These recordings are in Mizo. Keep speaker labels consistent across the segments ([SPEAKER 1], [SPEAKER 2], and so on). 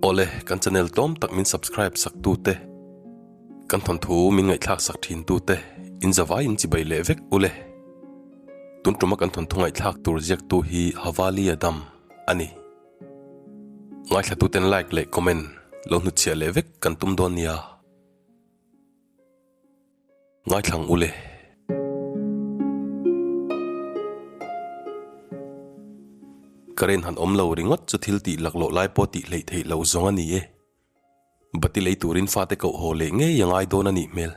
[SPEAKER 1] Awle, kan channel tlawm tak min subscribe sak tu te, kan thawnthu min ngaihthlak sak thin tu te in zavai in chibai leh vek ule. Tun tuma kan thawnthu ngaihthlak tur ziak tu hi Havali Adam a ni. Ngaithla tu ten like leh comment lo hnutchhiah leh vek kan tum dawn nia. Ngaithlang ule. Ka ren han awm lo ringawt chu thil tih laklawh lai pawh tih hleih theih loh zawng a ni e. Bati lei turin fate koh haw leh ngei a ngai dawn a nih hmel.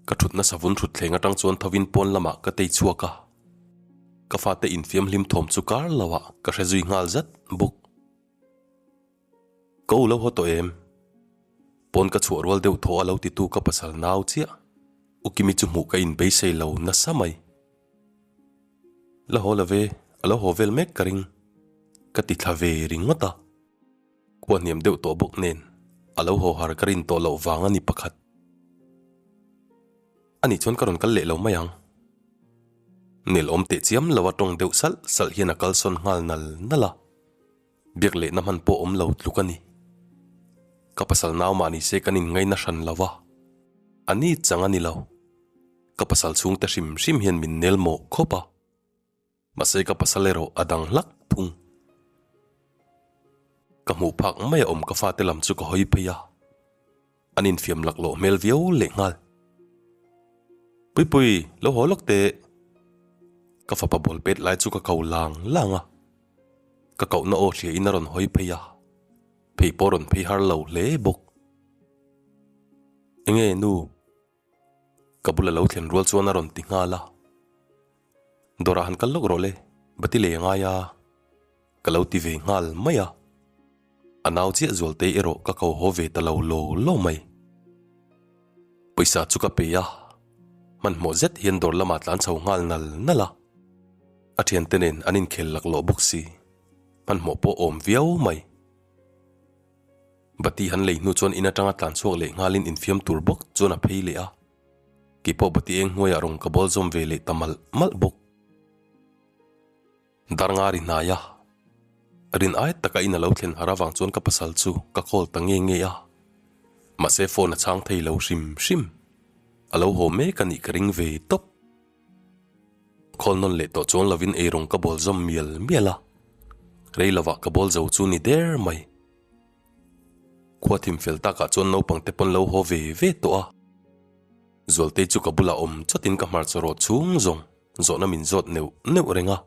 [SPEAKER 1] Ka thutna savun thutthleng atang chuan thovin pawn lamah ka tei chhuak a. Ka fate infiam hlim thawm chu kar loah ka hre zui nghal zat bawk. Ka u lo haw tawh em? Pawn ka chhuah rual deuh thaw a lo titu ka pasal nau chiah. U Kimi chu hmuh ka inbeisei lo nasa mai. La haw lo ve, a lo haw vel mek ka ring. Ka ti thla ve ringawt a. Khua hniam deuh tawh bawk nen a lo haw har ka rin tawh loh vang a ni pakhat. Anih chuan ka rawn kal leh lo mai ang. Nel awm teh chiam lo a tawng deuh salh salh hian a kalsawn nghal nal nal a. Biak lehna hman pawh awm lo tluk a ni. Ka pasal nau mah ni se kan inngaina hran lo va, a ni chang a ni lo. Ka pasal chhungte hrim hrim hian min nel mawh khawp a, mahse ka pasal erawh a dang hlak thung. Ka hmuh phak mai a awm ka fate lam chu ka hawi phei a, an infiam laklawh hmel viau lehnghal. Puipui, lo haw lawk teh. Ka fapa ball pet lai chu ka ko lang lang a. Ka kohna aw hria in a rawn hawi phei a, phei pawh rawn phei har lo hle bawk. Enge nu? Ka bula lo thlen rual chuan a rawn ti nghal a. Dawrah han kal lawk rawh le, bati lei a ngai a. Ka lo ti ve nghal mai a. A nau chiah Zualtei erawh ka ko haw ve ta lo law law mai. Pawisa chu ka pe a, hmanhmawh zet hian dawr lamah tlan chho nghal nal nal a. A thiante nen an inkhel laklawh bawk si, hmanhmawh pawh awm viau mai. Bati han lei hnu chuan in atanga tlan chhuak leh nghalin infiam tur bawk chuan a phei leh a, keipawh bati eng hnuaiah rawn ka bawl zawm ve leh ta malh malh bawk. Darnga ri hnai a, rin ai taka in a lo thlen har avang chuan ka pasal chu ka call ta nge nge a, mahse phone a chhang thei lo hrim hrim, a lo haw mek a nih ka ring ve tawp. Call nawn leh tawh chuan lovin eirawng ka bawl zawm mial mial a, rei lovah ka bawl zo chu ni der mai. Khua thim fel takah chuan naupang te pawn lo haw ve ve tawh a, Zualtei chu ka bulah awm chawtin ka hmarchaw rawh chhung zawng zawhna min zawt neuh neuh reng a,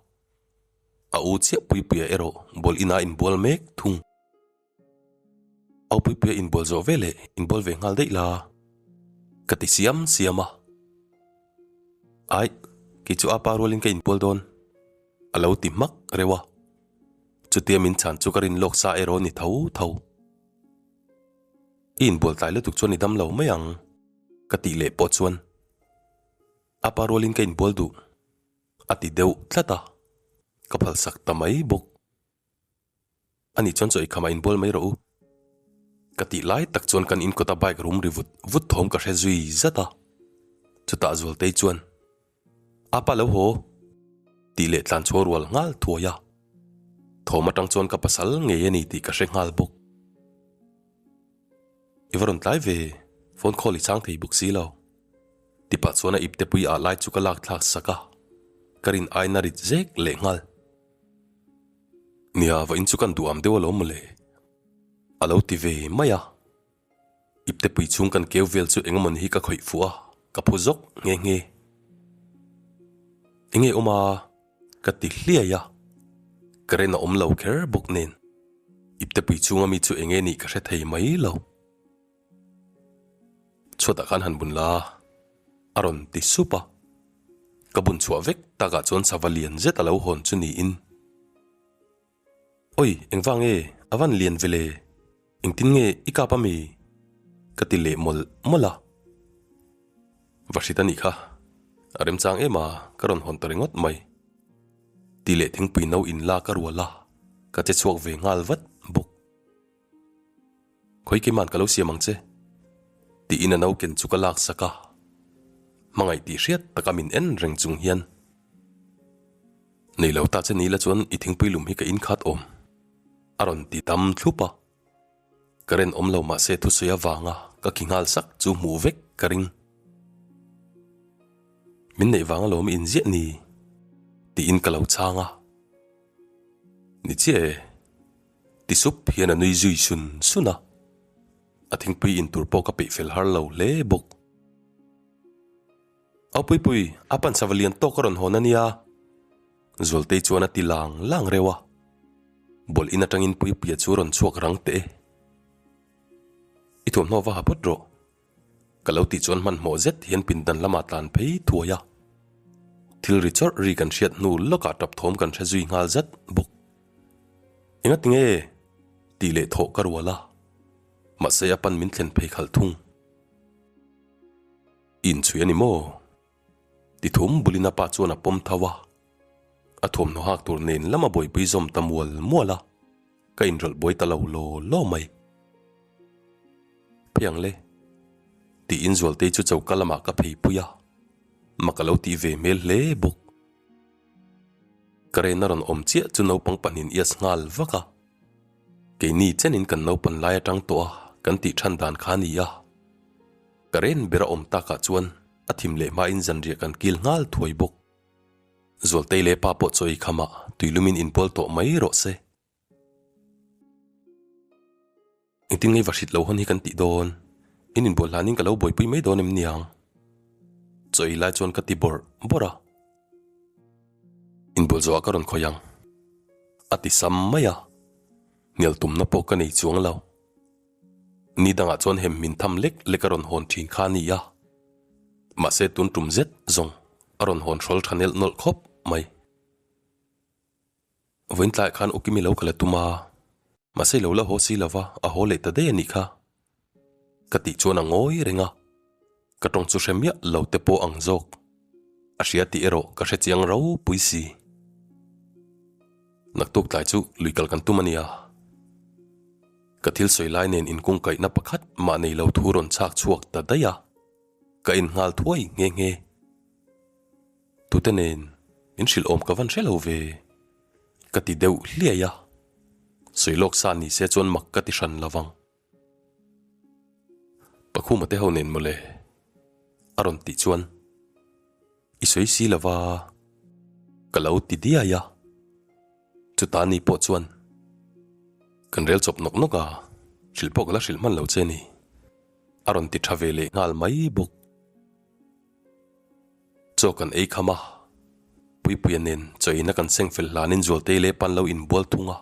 [SPEAKER 1] a u chiah Puipuia erawh bawl inah inbual mek thung. Au Puipuia inbual zawh ve leh inbual ve nghal daih la ka ti siam siam a. Aih, kei chu apa rualin ka inbual dawn a lo ti hmak reuh a. Chutia min chhan chu ka rin lawk sa erawh ni tho tho. I inbual tlai lutuk chuan i dam lo mai ang ka tih leh pawh chuan apa rualin ka inbual duh a ti deuh tlat a, ka phalsak ta mai bawk. Ani chuan chaw ikham a inbual mai rawh u. Ka tih lai tak chuan kan inkawt a bike rum ri vut vut thawm ka hre zui zat a. Chutah Zualtei chuan, Apa lo haw! tih leh tlan chhuah rual nghal thuai a. Thawm atang chuan ka pasal ngei a ni tih ka hre nghal bawk. I va rawn tlai ve, phone call i chhang thei bawk si lo. Tipah chuan a iptepui ah lai chu ka lak thlak sak a, ka rin aina rit zek leh nghal. Nia, vawiin chu kan duham deuh alawm mawle. A lo ti ve mai a. Iptepui chhung kan keu vel chu engemaw ni hi ka khawih fuh a, ka phu zawk nghe nghe. Enge awm a? Ka ti hliai a. Current a awm lo kher bawk nen. Iptepui chhunga mi chu enge nih ka hre thei mai lo. Chhuatah khan han bun la a rawn ti sup a, ka bun chhuah vek takah chuan sava lian zet a lo hawn chu niin. Oi, engvang nge a van lian ve le? Engtin nge i kap ami? Ka ti leh mawlh mawlh a. Va hrit a nih kha, a remchang em a, ka rawn hawn ta ringawt mai. Ti leh thingpui no in lak a rual a, ka che chhuak ve nghal vat bawk. Khawi keiman ka lo siam ang che? Tiin a nauken chu ka lak sak a, hmangaih tih hriat taka min en reng chung hian, Nei lo ta che ni la chuan i thingpui lum hi ka inkhat awm. A rawn ti tam thlup a. Current awm lo mahse thusawi avanga ka khi nghal sak chu hmuh vek ka ring. Min neih vang alawm i inziah ni? tiin ka lo chhang a. Ni chiah e. Ti sup hian a nui zui sun sun a. A thingpui in tur pawh ka peih fel har lo hle bawk. Au Puipui, a pan sava lian tawk a rawn hawn a nia. Zualtei chuan a ti lang lang reuh a. Bawlh in atangin Puipuia chu a rawn chhuak rang teh e. I thuamhnaw va ha phawt rawh. Ka lo tih chuan hmanhmawh zet hian pindan lamah tlan phei thuai a. Thil ri chawrh ri kan hriat hnu lawkah tap thawm kan hre zui nghal zat bawk. Engati nge? tih leh thawh ka rual a. Mahse a pan min thlen phei khalh thung. I inchhui a ni maw? Ti thum bulin a pa chuan a pawm tho a. A thuamhnaw hak tur nen lama buaipui zawm ta mual mual a. Ka inrawlh buai ta lo law law mai. Phei ang le. Tiin Zualtei chu choka lamah ka phei pui a. Mak a lo tih ve hmel hle bawk. Ka rena rawn awm chiah chu naupang pahnihin ias nghal vak a. Keini chenin kan naupan lai atang tawh a kan tih than dan kha a ni a. Ka ren ber a awm takah chuan a thim leh hmain zanriah kan kil nghal thuai bawk. Zualtei leh pa pawh chaw ei khamah tuilumin inbual tawh mai rawh se. Engtin ngei va hrit lo hawn hi kan tih dawn? In inbual hlanin ka lo buaipui mai dawn em niang? Chaw ei lai chuan ka ti bawrh bawrh a. Inbual zawhah ka rawn khawih ang. A ti sam mai a. Hnial tumna pawh ka nei chuang lo. Ni dangah chuan hem min tham lek lek a rawn hawn thin kha a ni a. Mahse tun tum zet zawng a rawn hawn hrawl tha nelh nawlh khawp mai. Vawiin tlaiah khan Ukimi lo kal a tum a, mahse i lo la haw si lo va, a haw leh ta daih a nih kha. Ka tih chuan a ngawi reng a, ka tawng chu hre miah lo te pawh ang zawk. A hria tih erawh ka hre chiang ropui si. Naktuk tlai chu lui kal kan tum a nia. Ka thil sawi lai nen inkungkaihna pakhat mah nei lo thu rawn chhak chhuak ta daih a, ka en nghal thuai nghe nghe. Tute nen min hrilh awm ka van hre lo ve, ka ti deuh hliai a. Sawi lawk sa ni se chuan mak ka ti hran lo vang. Pakhuma te ho nen mawle a rawn tih chuan i sawi si lo va, ka lo ti diai a. Chuta ni pawh chuan kan rel chawp nawk nawk a, hrilh pawh ka la hrilh hman lo che ni, a rawn ti tha ve leh nghal mai bawk. Chaw kan ei kham a, Puipuia nen chaw eina kan seng fel hlanin Zualtei leh pan lo inbual thung a,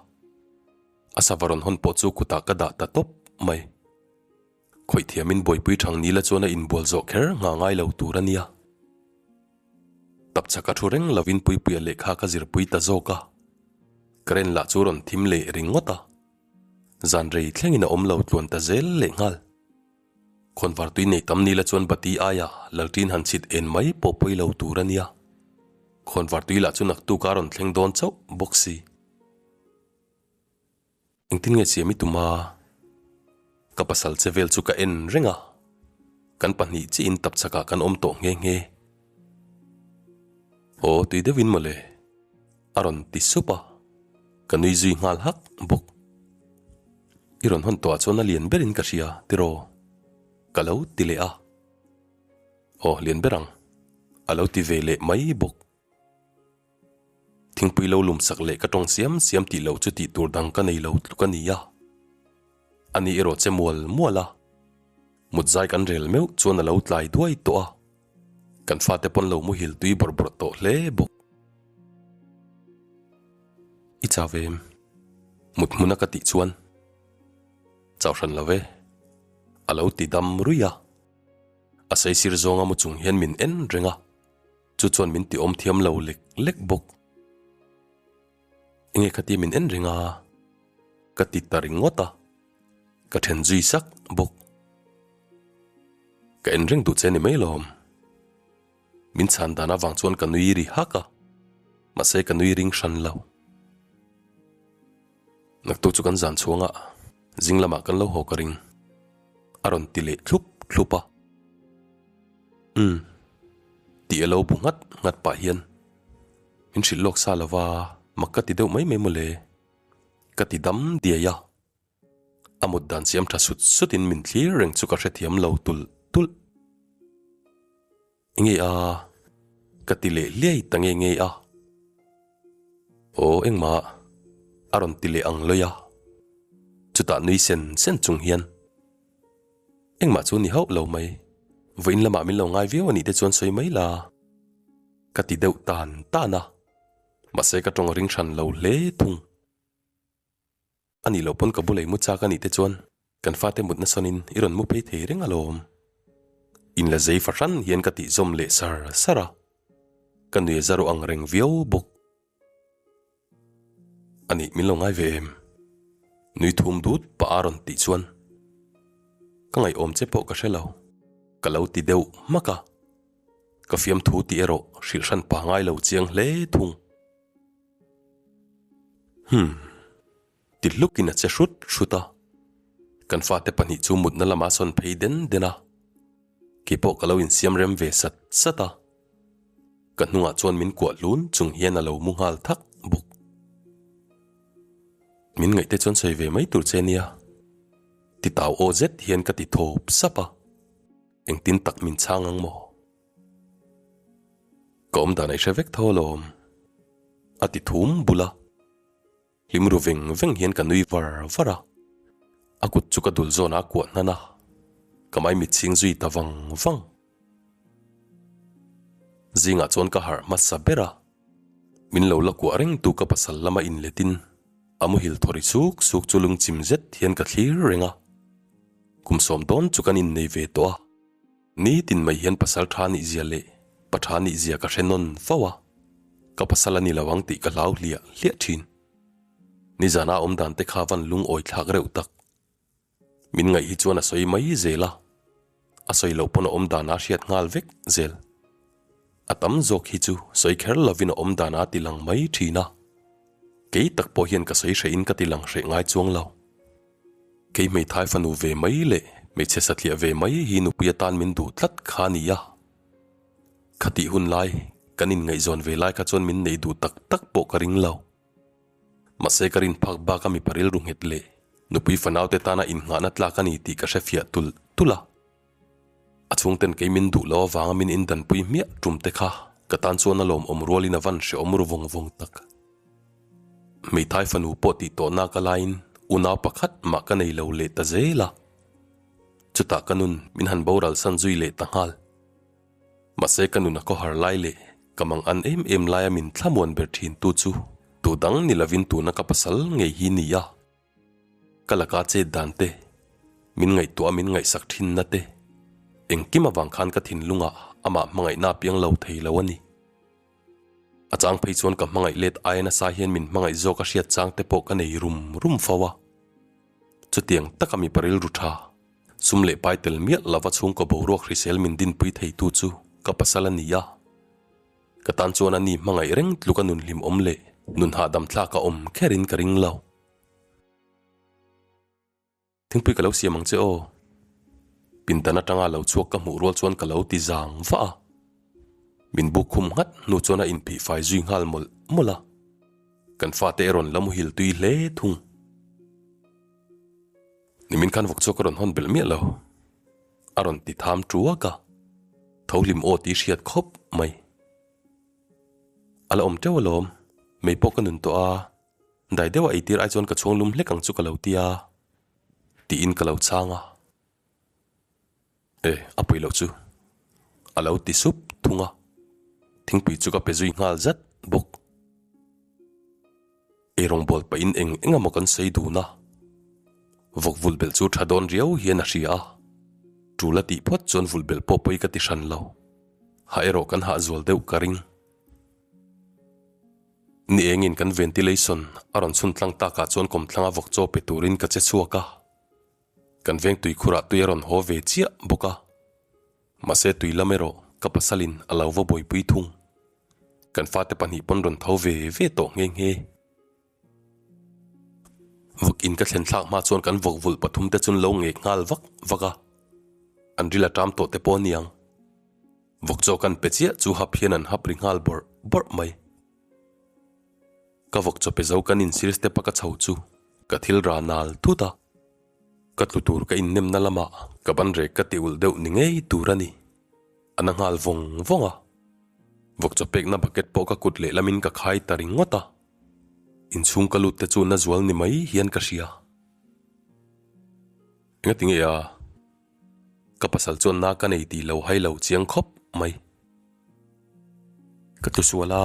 [SPEAKER 1] a sava rawn hawn pawh chu kutah ka dah ta tawp mai. Khawih thiamin buaipui thang nila chuan a inbual zawh kher nghah ngai lo tur a nia. Tapchhaka thu reng lovin Puipuia lehkha ka zirpui ta zawk a, current lah chu rawn thim leh ringawt a, zan rei thlengin a awm lo tluan ta zel lehnghal. Khawnvar tui nei tam nila chuan bati aia lalṭin han chhit en mai pawh pawi lo tur a nia. Khawnvar tui lah chu naktuk a rawn thleng dawn chauh bawk si. Engtin nge siam i tum a? Ka pasal che vel chu ka en reng a, kan pahnih chiah in tapchhakah kan awm tawh nghe nghe. Aw tui deuhin mawle. A rawn ti sup a, ka nui zui nghal hak bawk. I rawn hawn tawhah chuan a lian berin ka hria tiraw? Ka lo ti leh a. Aw lian ber ang, a lo ti ve leh mai bawk. Thingpui lo lum sak leh ka tawng siam siam tih loh chu tih tur dang ka nei lo tluk a ni a. Ani erawh che mual mual a, mut zai kan rel meuh chuan a lo tlai duai tawh a. Kan fate pawn lo muhil tui bawrh bawrh tawh hle bawk. I chau em? Mut hmuna ka tih chuan chau hran lo e, a lo ti dam ruih a. A saisir zawnga mu chung hian min en reng a, chu chuan min ti awm thiam lo lek lek bawk. Enge khatia min en reng a? Ka ti ta ringawt a, ka then zui sak bawk. Ka en reng duh che ni mai lawm. Min chhan dan avang chuan ka nui ri hak a, mahse ka nui ring hran lo. Naktuk chu kan zan chhuangah zing lamah kan lo haw ka ring, a rawn ti leh thlup thlup a. Umm, tih a lo bu nghat nghat pah hian min hrilh lawk sa lova mak ka ti deuh mai mai mawle. Ka ti dam diai a. A mut dan siam tha sut sutin min thlir reng chu ka hrethiam lo tulh tulh. Enge a? Ka ti leh hliai ta nge nge a. Aw engmah a rawn ti leh ang lawih a. Chutah nui sen sen chung hian engmah chu ni hauh lo mai. Vawiin lamah min lo ngai viau a nih te chuan sawi mai la. Ka ti deuh tan tan a. Mahse ka tawng a ring hran lo hle thung. A nih loh pawn ka bulei mu chak a nih te chuan kan fate mutna sawnin i rawn mu phei thei reng alawm. Inla zei fahran hian ka tih zawm leh sar sar a, ka nui a za ru ang reng viau bawk. A nih min lo ngai ve em? Nui thum dut pah a rawn tih chuan ka ngaihawm che pawh ka hre lo, ka lo ti deuh hmak a, ka fiamthu tih erawh hrilh hran pah ngai lo chiang hle thung. Humm. Ti hlukin a che hrut hrut a. Kan fate pahnih chu mutna lamah a sawn phei den den a. Keipawh ka lo insiam rem ve sat sat a. Ka hnungah chuan min kuah hlun chung hian a lo mu nghal thak bawk. Min ngaihte chuan sawi ve mai tur che nia. Ti tau aw zet hian ka ti thawp sap a. Engtin tak min chhang ang maw? Ka awm dan a i hre vek tho alawm. A ti thum bul a. Hlim ru veng veng hian ka nui var var a. A kut chu ka dul zawn ah a kuah hnan a. Ka maimit chhing zui ta vang vang. Zingah chuan ka harh hmasa ber a. Min lo la kuah reng tu ka pasal lama inletin a muhil thawri suk suk chu lungchim zet hian ka thlir reng a. Kum sawm dawn chu kan innei ve tawh a. Nitin mai hian pasal tha nih zia leh pa tha nih zia ka hre nawn fo a, ka pasal a ni lo ang tih ka hlau hliah hliah thin. Nizana awm dan te kha van lungawi thlak reuh tak. Min ngaih hi chuan a sawi mai zel a, a sawi loh pawn a awm dan a hriat nghal vek zel. A tam zawk hi chu sawi kher lovin a awm dan a ti lang mai thin a, kei tak pawh hian ka sawi hrehin ka ti lang hreh ngai chuang lo. Kei hmeithai fanu ve mai leh hmeichhe satliah ve mai hi nupui atan min duh tlat kha a ni a. Khatih hun lai, kan inngaihzawn ve lai kha chuan min neih duh tak tak pawh ka ring lo. Mahse ka rin phak baka mipa rilru nghet leh nupui fanaute tana innghahna tlak a ni tih ka hrefiah tulh tulh a. A chhungten kei min duh lo avanga min indanpui hmiah tum te kha ka tan chuan a lawmawm rualin a van hrehawm ru vawng vawng tak. Hmeithai fanu pawh tih tawh nak a laiin unau pakhat mah ka nei lo leh ta zel a. Chutah ka nun min han boral san zui leh ta nghal. Mahse ka nun a khawhar lai leh ka mang an em em laia min thlamuan ber thin tu chu tu dang ni lovin tuna ka pasal ngei hi ni a. Ka laka chet dan te, min ngaihtuah min ngaihsak thinna te, engkim avang khan ka thinlungah amah hmangaihna a piang lo thei lo a ni. A chang phei chuan ka hmangaih let aia nasa hian min hmangaih zawk a hriat chang te pawh ka nei rum rum fo a. Chutiang taka mipa rilru tha, sum leh pai tel miah lova chhungkaw boruak hrisel min dinpui theitu chu ka pasal a ni a. Ka tan chuan a ni hmangaih reng tluka nun hlimawm leh nun hahdam thlak a awm kherin ka ring lo. Thingpui ka lo siam ang che aw. Pindan atanga lo chhuak ka hmuh rual chuan ka lo ti zang vah a. Min buk khum nghat hnu chuan a inphih fai zui nghal mawlh mawlh a. Kan fate erawn la muhil tui hle thung. Nimin khan vawk chu ka rawn hawn belh miah lo. A rawn ti tham tuak a. Tho hlim aw tih hriat khawp mai. A la awm teuh alawm. Mei pawh ka nun tawh a. Dai deuha eitir ai chuan ka chhuang lum hlek ang chu ka lo ti a, tiin ka lo chhang a. E, a pui loh chu. A lo ti sup thung a. Thingpui chu ka pe zui nghal zat bawk. Eirawngbawl pahin eng eng emaw kan sawi dun a. Vawk vulh belh chu tha dawn riau hian a hria a. Tul a tih phawt chuan vulh belh pawh pawi ka ti hran lo. Hah erawh kan hah zual deuh ka ring. Ni engin kan ventilation a rawn chhun tlang takah chuan kawmthlanga vawk chaw pe turin ka che chhuak a, kan veng tuikhurah tui a rawn haw ve chiah bawk a, mahse tui lam erawh ka pasalin a lo va buaipui thung. Kan fate pahnih pawn rawn tho ve ve tawh nghe nghe. Vawk in ka thlen thlak hma chuan kan vawk vulh pathum te chun lo ngek nghal vak vak a, an ril a ṭam tawh te pawh a niang. Vawk chaw kan pe chiah chu hap hian an hap ri nghal bawrh bawrh mai. Ka vawk chaw pe zo kan insir step a ka chho chu. Ka thil ra nal thut a, ka tlu tur ka innemna lamah ka ban rek ka ti ulh deuh ni ngei tur a ni. A na nghal vawng vawng a, vawkchaw pekna bucket pawh ka kut lehlamin ka khai ta ringawt a, inchhung ka lut te chu na zual ni mai hian ka hria. Engati nge a? Ka pasal chuan na ka nei tih lo hai lo chiang khawp mai. Ka tlu sual a,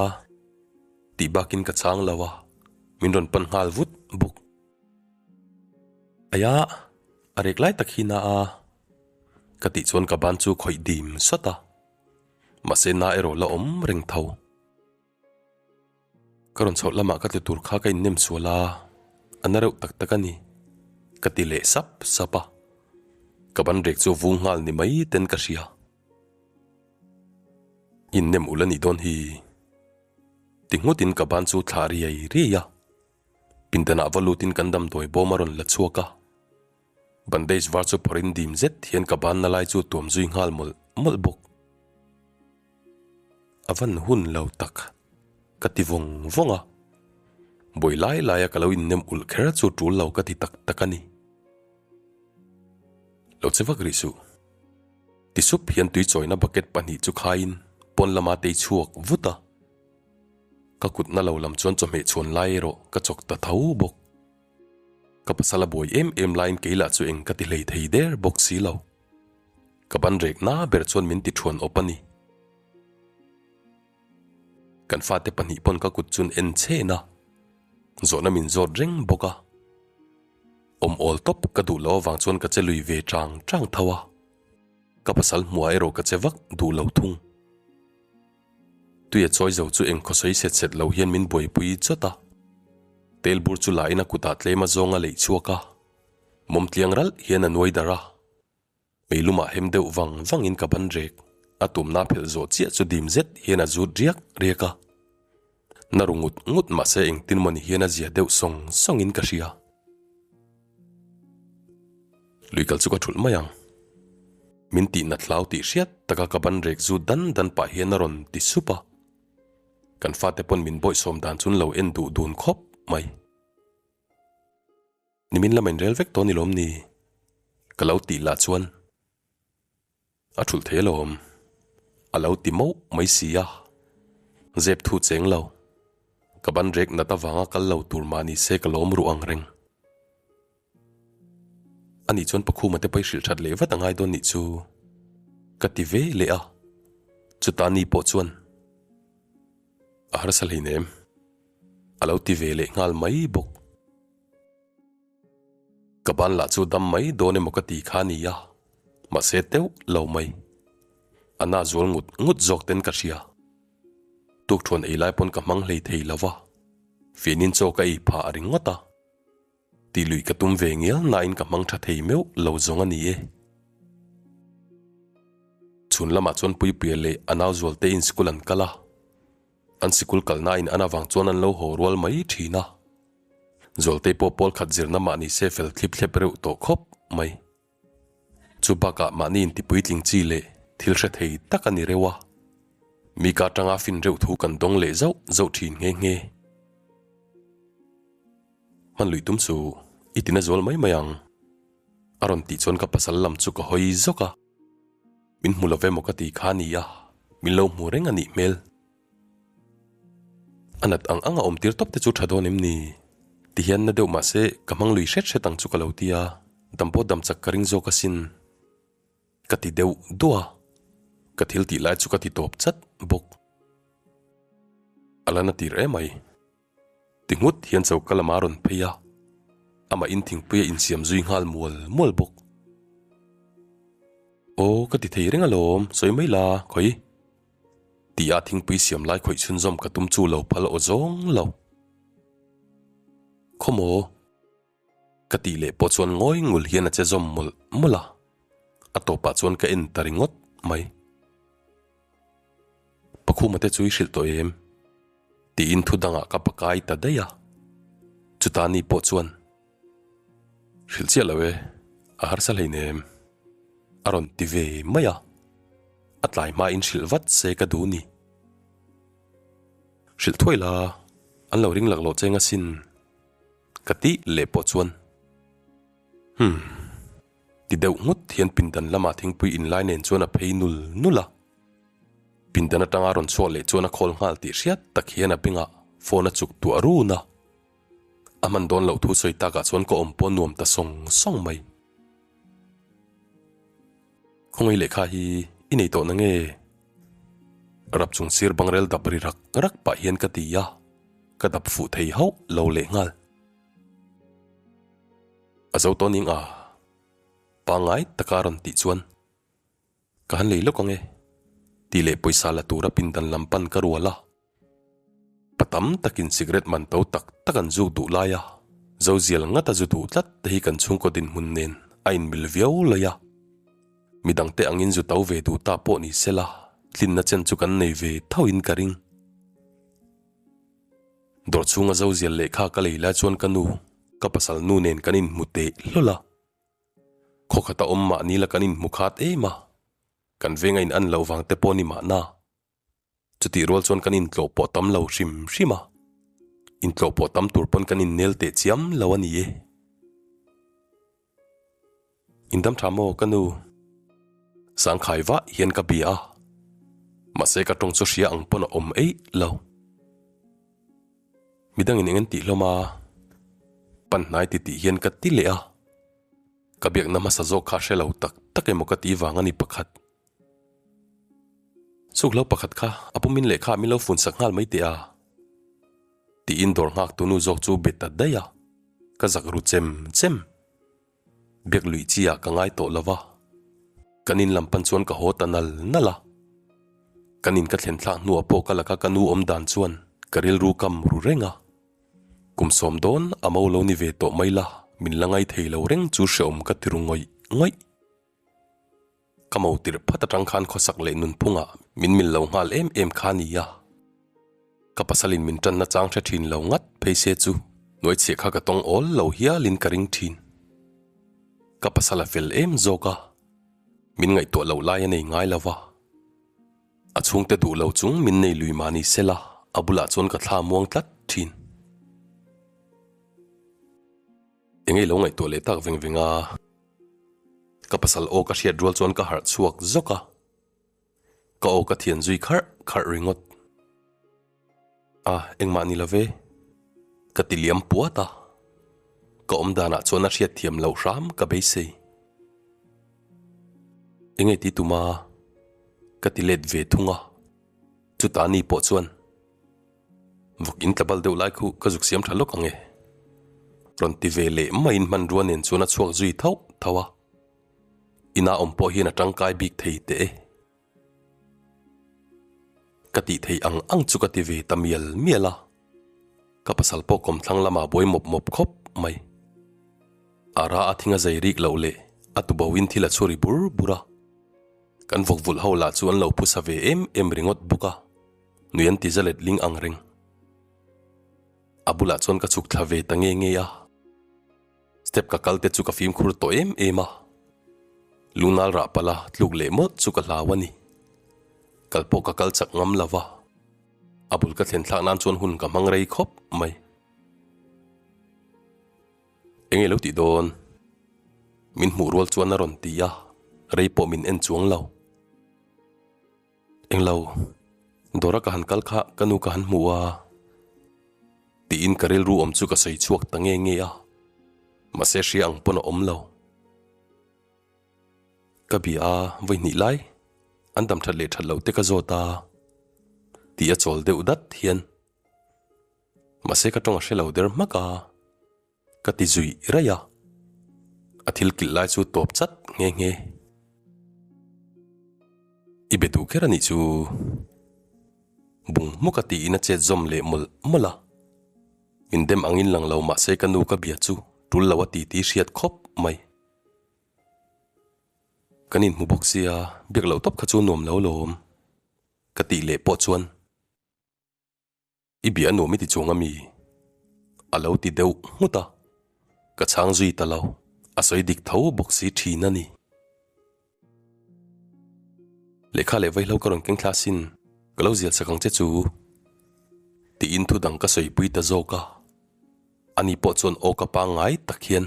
[SPEAKER 1] tih bakin ka chang lo a, min rawn pan nghal vut bawk. Aia, a rek lai tak hi na a, ka tih chuan ka ban chu khawih dim sawt a, mahse na erawh la awm reng tho. Ka rawn chhoh lamah ka tlu tur kha ka innem sual a, a na reuh tak tak a ni, ka ti leh sap sap a. Ka ban rek chu vung nghal ni mai ten ka hria. Innem ulh a nih dawn hi, ti nghutin ka ban chu thlah riai riai a. Pindanah va lutin kan damdawi bawm a rawn la chhuak a. Bandage var chu phawrhin dim zet hian ka banna lai chu tuam zui nghal mawlh mawlh bawk. A van hun lo tak, ka ti vawng vawng a. Buai lai laia ka lo innem ulh kher chu tul lo ka ti tak tak a ni. Lo che vak rih suh. Ti sup hian tui chawina bucket pahnih chu khaiin pawn lama tei chhuak vut a. Ka kutna lo lam chuan chawhmeh chhuan lai erawh ka chawk ta tho bawk. Ka pasal a buai em em laiin kei lah chu eng ka ti hlei thei der bawk si lo. Ka ban rek na ber chuan min ti thuan awp a ni. Kan fate pahnih pawn ka kut chun en chhen a, zawhna min zawt reng bawk a. Awm awl tawp ka duh loh avang chuan ka che lui ve chang chang tho a. Ka pasal hmuah erawh ka che vak duh lo thung. Tui a chawi zo chu engkhaw sawi set set lo hian min buaipui chawt a. Tel bur chu la in a kutah tlem a zawng a leih chhuak a. Mawm tliang ralh hian a nuai darh a. Meilumah hem deuh vang vang in ka ban rek. A tumna phelh zawh chiah chu dim zet hian a zut riak riak a. Na ru ngut ngut mahse engtin mawni hian a zia deuh sawng sawng in ka hria. Lui kal chu ka thulh mai ang. Min tih nat hlau tih hriat taka ka ban rek zu dan dan pah hian a rawn ti sup a. Kan fate pawn min bawihsawm dan chun lo en duh dun khawp mai. Nimin lama inrel vek tawh ni lawm ni? Ka lo tih lah chuan. A thulh thei alawm. A lo ti mauh mai si a. Zep thu cheng lo. Ka ban rek nat avanga kal lo tur mah ni se ka lawm ruh ang reng. Ani chuan Pakhuma te pawh i hrilh that leh vat a ngai dawn nih chu ka ti ve leh a. Chutah ni pawh chuan a harsa hleinem. A lo ti ve leh nghal mai bawk. Ka ban lah chu dam mai dawn emaw ka ti kha a ni a, mahse teuh lo mai. A na zual ngut ngut zawk ten ka hria. Tukthuan ei lai pawn ka hmang hlei thei lo va, fianin chaw ka ei phah a ringawt a. Tih luih ka tum ve ngial nain ka hmang tha thei meuh lo zawng a ni e. Chhun lamah chuan Puipuia leh a nau zualte in school an kal a, an sikul kalnain an avang chuan an lo haw rual mai thin a. Zawltei pawh pawl khat zirna mah ni se fel thlip thlep reuh tawh khawp mai. Chu bakah mahni inti puitling chi leh thil hre thei tak a ni reuh a. Mi ka atanga fin reuh thu kan dawng leh zauh zauh thin nghe nghe. Hman luih tum chu i tina zual mai mai ang. A rawn tih chuan ka pasal lam chu ka hawi zawk a. Min hmu lo ve maw ka ti kha a ni a, min lo hmu reng a nih hmel. A nat ang ang a awm tir tawp te chu tha dawn em ni? Ti hian na deuh mahse ka hmang lui hret hret ang chu ka lo ti a, dam pawh dam chak ka ring zawk asin. Ka ti deuh duah a, ka thil tih lai chu ka ti tawp chat bawk. A la na tir emai. Ti nghut hian choka lamah a rawn phei a, amah in thingpui a insiam zui nghal mual mual bawk. Aw ka ti thei reng alawm, sawi mai la, khawi. Ti a thingpui siam lai khawih chhunzawm ka tum chu lo phal aw zawng lo. Khawmaw? Ka tih leh pawh chuan ngawi ngul hian a che zawm mawlh mawlh a, a tawpah chuan ka en ta ringawt mai. Pakhuma te chu i hrilh tawh em? Tiin thu dangah ka pakai ta daih a, chutah ni pawh chuan Hrilh chiah lo e, a harsa hleinem a rawn ti ve mai a, a tlai hmain hrilh vat se ka duh ni. Hrilh thuai la, an lo ring laklawh cheng asin. Ka tih leh pawh chuan, Humm. Ti deuh nghut hian pindan lamah thingpui inlai nen chuan a phei nul nul a. Pindan atanga rawn chhuak leh chuan a khawl nghal tih hriat tak hian a bengah phone a chuk tuah run a. A hman dawn loh thu sawi takah chuan ka awm pawh nuam ta sawng sawng mai. Khawngaih lehkha hi i nei tawh na nge? Rap chung sir bangrel dap ri rak rak pah hian ka ti a, ka dap fuh thei hauh lo leh nghal. A zo tawh ning a, pangngai taka rawn tih chuan ka han lei lawk ang e tih leh pawisa la tura pindan lam pan ka rual a. Pa tam takin cigarette man to tak tak an zuk duh lai a, zozial ngat a zu duh tlat te hi kan chhungkaw dinhmun nen a inmil viau lai a. Midangte angin zu to ve duh ta pawh ni sela, tlinna chen chu kan nei ve thoin ka ring. Dawr chhunga zozial lehkha ka lei lai chuan ka nu, ka pasal nu nen kan inhmu teh hlawl a. Khawkhata awm mahni la kan inhmu khat em a, kan venga in an loh vang te pawh ni mahna. Chutih rual chuan kan intlawh pawh tam lo hrim hrim a, intlawh pawh tam tur pawn kan innel teh chiam lo a ni e. Indam tha maw ka nu? Sangkhai vah hian ka bia a, mahse ka tawng chu hria ang pawn a awm eih lo. Midangin eng an tih hlawm a, pan hnai ti tih hian ka ti leh a, ka biakna hmasa zawk kha hre lo tak tak emaw ka tih vang a ni pakhat. Chuklo pakhat kha a pumin lehkha min lo fun sak nghal mai teh a, tiin dawr nghak tunu zawk chu be ta daih a, ka zak ru chem chem. Biak luih chi ah ka ngai tawh lo va, kan in lam pan chuan ka haw ta nal nal a. Kan in ka thlen thlak hnuah pawh ka laka ka nu awm dan chuan ka rilru kam ru reng a. Kum sawm dawn a mo lo ni ve tawh mai la, min la ngai thei lo reng chu hreawm ka ti ru ngawih ngawih. Ka mo tirh phat atang khan khawsak leh nunphungah min mil lo nghal em em kha a ni a. Ka pasalin min tanna chang hre thin lo ngat phei se chu hnuaichhiah kha ka tawng awl lo hialin ka ring thin. Ka pasal a fel em zawk a, min ngaihtuah loh lai a nei ngai lo va. A chhungte duh lo chung min nei lui mah ni sela a bulah chuan ka thla muang tlat thin. Engei lo ngaihtuah leh tak veng veng a. Ka pasal aw ka hriat rual chuan ka harh chhuak zawk a, ka aw ka thian zui kharh kharh ringawt. A, engmah ni lo ve, ka ti liam puat a, ka awm danah chuan a hriat thiam loh hram ka beisei. Engei ti tuma ka ti let ve thung a, chutah ni pawh chuan. Vawk in tlabal deuh lai khu ka zuk siam tha lawk ang e. Rawn ti ve leh maiin hmanrua nen chuan a chhuak zui thauh thauh a. Ina awm pawh hian a tangkai bik thei teh e. Ka tih theih ang ang chu ka ti ve ta mial mial a. Ka pasal pawh kawmthlang lamah buai mawp mawp khawp mai. A ra a thing a zai rik loh leh a tubo in thil a chhuri bur bur a. Kan vawk vulh ho lah chu an lo phusa ve em em ringawt bawk a. Nui an ti za let ling ang reng. A bulah chuan ka chhuk thla ve ta nge nge a. Step ka kal te chu ka fimkhur tawh em em a. Lungnal rah pala tluk leh mawlh chu ka hlau a ni. Kal pawh ka kal chak ngam lo va. A bul ka thlen thlak nan chuan hun ka hmang rei khawp mai. Enge lo tih dawn? Min hmuh rual chuan a rawn ti a, rei pawh min en chuang lo. Englo, dawra ka han kal kha ka nu ka han hmu a, tiin ka rilru awm chu ka sawi chhuak ta nge nge a, mahse hria ang pawn a awm lo. Ka bia a, vawi hnih lai an dam that leh that loh te ka zawt a, tih a chawl deuh dat hian. Mahse ka tawng a hre lo der hmak a. Ka ti zui raih a, a thil kilh lai chu tawp chat nghe nghe. I be duh kher a nih chu. Bung hmuk a tiin a chet zawm leh mawlh mawlh a. Min dem angin lang lo mahse ka nu ka bia chu tul lo a ti ti hriat khawp mai. Kan inhmu bawk sia, biak loh tawp kha chu nuam lo lawm ka tih leh pawh chuan. I bia nuam i ti chuang a mi? A lo ti deuh nghut a, ka chhang zui ta lo, a sawi dik tho bawk si thin a ni. Lehkha leh vaihlo ka rawn keng thla sin, ka lo zial sak ang che chu, tiin thu dang ka sawipui ta zawk a. Ani pawh chuan aw ka pangngai tak hian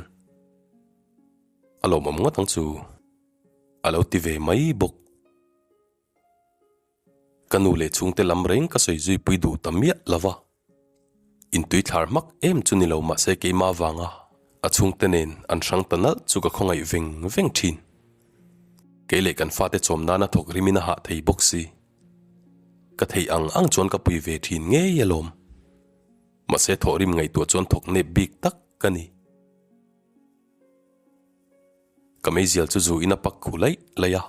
[SPEAKER 1] a lawmawm ngawt ang chu a lo ti ve mai bawk. Ka nu leh chhungte lam reng ka sawi zui pui duh ta miah lo va, intui thlar hmak em chu ni lo mahse keimah avanga a chhungte nen an hrang ta nalh chu ka khawngaih veng veng thin. Kei leh kan fate chawm nana thawk rimin a hah thei bawk si. Ka theih ang ang chuan ka pui ve thin ngei alawm. Mahse thawhrim ngaihtuah chuan thawk nep bik tak ka ni. Ka meizial chu zu in a pak khu laih laih a,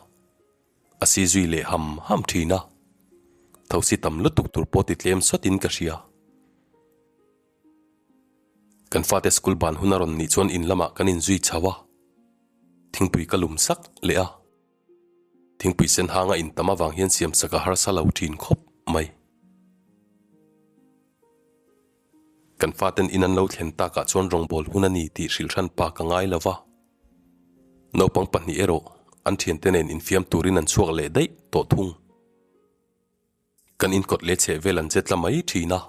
[SPEAKER 1] a si zui leh ham ham thin a. Thosi tam lutuk tur pawh ti tlem sawt in ka hria. Kan fate school ban hun a rawn nih chuan in lamah kan inzui chho a, thingpui ka lum sak leh a. Thingpui sen hanga in tam avang hian siamsak a harsa lo thin khawp mai. Kan faten in an lo thlen takah chuan rawngbâwl hun a ni tih hrilh hran pa ka ngai lo va. Naupang pahnih erawh an thiante nen infiam turin an chhuak leh daih tawh thung. Kan inkawt leh chheh vel an che tla mai thin a,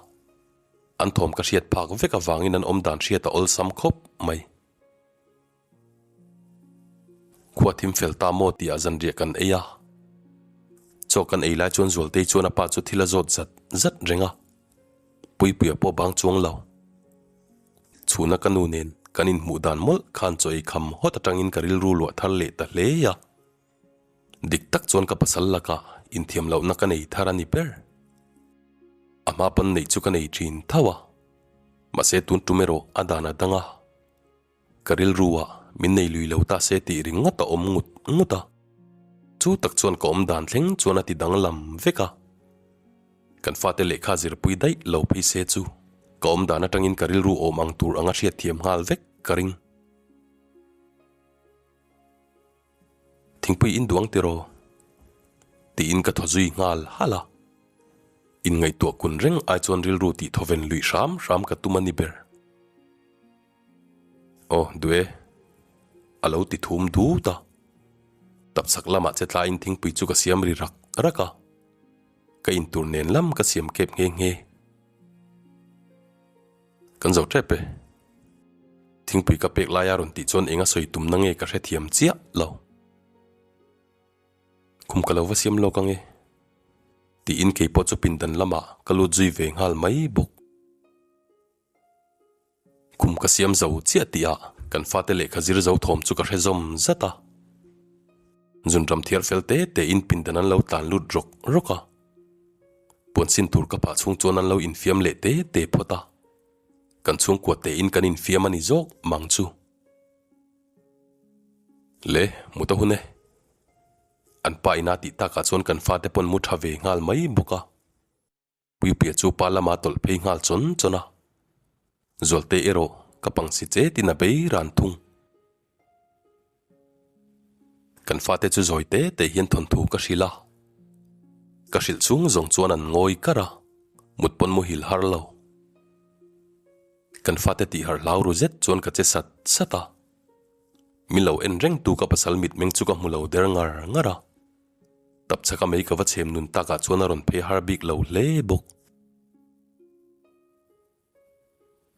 [SPEAKER 1] an thawm ka hriat phak vek avangin an awm dan hriat a awlsam khawp mai. Khua thim fel ta maw tih ah zanriah kan ei a, chaw kan ei lai chuan Zualtei chuan a pa chu thil a zawt zat zat reng a, Puipuia pawh bang chuang lo. Chhuna ka nu nen kan inhmuh dan mawlh khan chaw ei kham hawt atangin ka rilru luah thar leh ta hle a. Dik tak chuan ka pasal lakah inthiam lohna ka nei thar a ni ber. A hma pawn neih chu ka nei thin tho a, mahse tun tum erawh a dan a dang a. Ka rilru ah min nei lui lo ta se tih ringawt a awm ngut ngut a. Chu tak chuan ka awm dan thleng chuan a ti danglam vek a. Kan fate lehkha zirpui daih lo phei se chu ka awm dan atangin ka rilru awm ang tur anga hriatthiam nghal vek ka ring. Thingpui in duang tiraw? Tiin ka thaw zui nghal halh a. Inngaihtuah kun reng ai chuan rilru tih thawven luih hram hram ka tum a ni ber. Aw, duh e. A lo ti thum dut a. Tapchhak lamah che tlaiin thingpui chu ka siam ri rak rak a. Ka intur nen lam ka siam kep nghe nghe. Kan zo tep e. Thingpui ka pek laia rawn tih chuan eng a sawi tumna nge ka hrethiam chiah lo. Khum ka lo va siam lawk ange. Tiin keipawh chu pindan lamah ka lut zui ve nghal mai bawk. Khum ka siam zo chiah tihah kan fate lehkha zir zo thawm chu ka hre zawm zat a. Zunram thiar fel te tein pindan an lo tlan lut rawk rawk a. Puan sin tur ka phah chhung chuan an lo infiam leh te te phawt a. Kan chhungkua tein kan infiam a ni zawk mang chu. Le, mut a hun e. An pa ina tih takah chuan kan fate pawn mu tha ve nghal mai bawk a. Puipuia chu pa lama tawlh phei nghal chawn chawn a. Zualte erawh ka pangsi chetin a bei ran thung. Kan fate chu zawi te te hian thawnthu ka hrilh a. Ka hrilh chhung zawng chuan an ngawi kar a, mut pawn muhil har lo. Kan fate tih harh hlau ru zet chuan ka che sat sat a. Min lo en reng tu ka pasal mitmeng chu ka hmu lo der ngar ngar a. Tapchhaka mei ka va chhem nun takah chuan a rawn phei har bik lo hle bawk.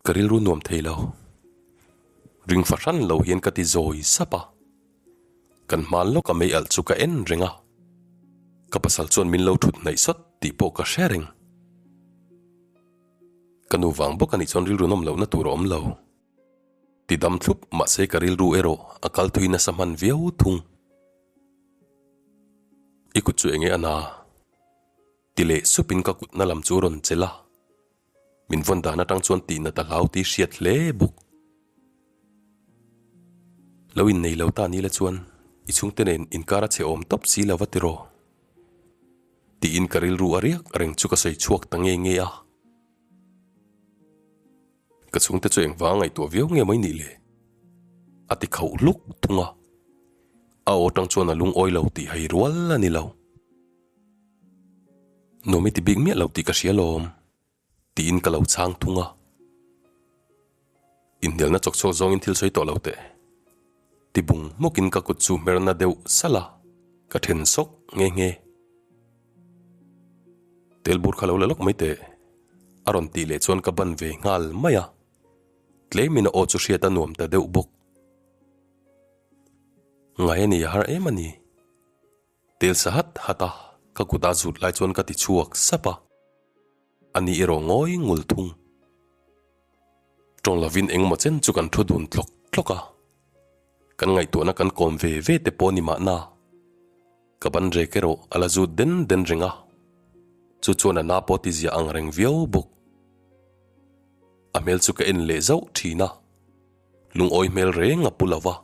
[SPEAKER 1] Ka rilru nuam thei lo. Ring fahran lo hian ka ti zawi sap a. Kan hma lawk a mei alh chu ka en reng a. Ka pasal chuan min lo thut hnaih sawt tih pawh ka hre reng. Ka nu vang bawk a nih chuan rilru nawm lohna tur a awm lo. Ti dam thlup mahse ka rilru erawh a kal thui nasa hman viau thung. I kut chu enge a na? Ti leh supin ka kutna lam chu rawn chelh a. Min vawn dan atang chuan tihna ta hlau tih hriat hle bawk. Lo innei lo ta ni la chuan i chhungte nen inkar a chhe awm tawp si lo va tiraw? Tiin ka rilru a riak reng chu ka sawi chhuak ta nge nge a. Ka chhungte chu engvang ngaihtuah viau nge mai nih le? A ti khauh hluk thung a. A aw atang chuan a lungawi lo tih hai rual a ni lo. Nuam i ti bik miah lo tih ka hria lawm, tiin ka lo chhang thung a. Inhnialna chawk chhuak zawngin thil sawi tawh lo teh. Ti bung hmawkin ka kut chu hmerna deuh salh a, ka then sawk nghe nghe. Tel bur kha lo la lawk mai teh, a rawn tih leh chuan ka ban ve nghal mai a. Tlemin a aw chu hriat a nuam ta deuh bawk. Ngai a nei a har em a ni. Tel sa hat hat a, ka kut a zut lai chuan ka ti chhuak sap a. A ni erawh ngawi ngul thung. Tawng lovin engmaw chen chu kan thu dun tlawk tlawk a. Kan ngaihtuahna kan kawm ve ve te pawh ni mahna. Ka ban rek erawh a la zut den den reng a. Chu chuan a na pawh ti ziah ang reng viau bawk. A hmel chu ka en leh zauh thin a. Lungawi hmel reng a pu lo va.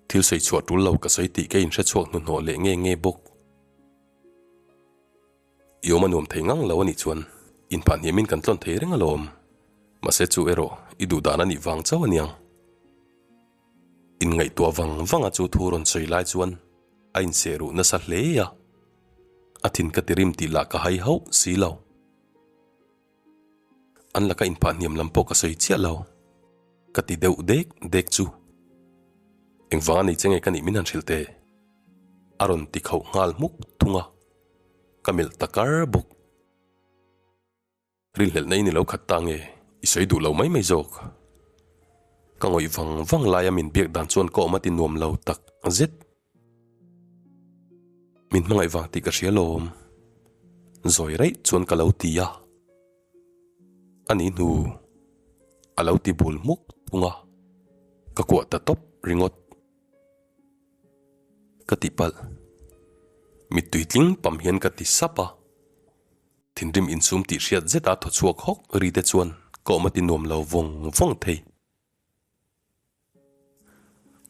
[SPEAKER 1] Thil sawi chhuah tul lo ka sawi tih ka inhre chhuak hnuhnawh leh nge nge bawk. I awm a nuam thei ngang lo a nih chuan inphah hniamin kan tlawn thei reng alawm. Mahse chu erawh i duh dan a nih vang chauh a niang. Inngaihtuah vang vanga chu thu rawn sawi lai chuan a inseh ruh nasa hle a. A thin ka ti rim tih lah ka hai hauh si lo. An laka inphah hniam lam pawh ka sawi chiah lo. Ka ti deuh dek dek chu. Engvang a nei che nge ka nih min han hrilh teh? A rawn ti khauh nghal hmuk thung a. Ka melh ta kar bawk. Rinhlelhna i ni lo khat ta nge i sawi duh lo mai mai zawk. Ka ngawih vang vang laia min biak dan chuan ka awm a ti nuam lo tak zet. Min hmangaih vang tih ka hria lawm. Zawi raih chuan ka lo ti a. A ni hnu a lo ti bul hmuk thung a, ka kuah ta tawp ringawt. Ka ti palh. Mittui tling pam hian ka ti sap a. Thinrim insum tih hriat zeta thaw chhuak hawk ri te chuan ka awm a ti nuam lo vawng vawng thei.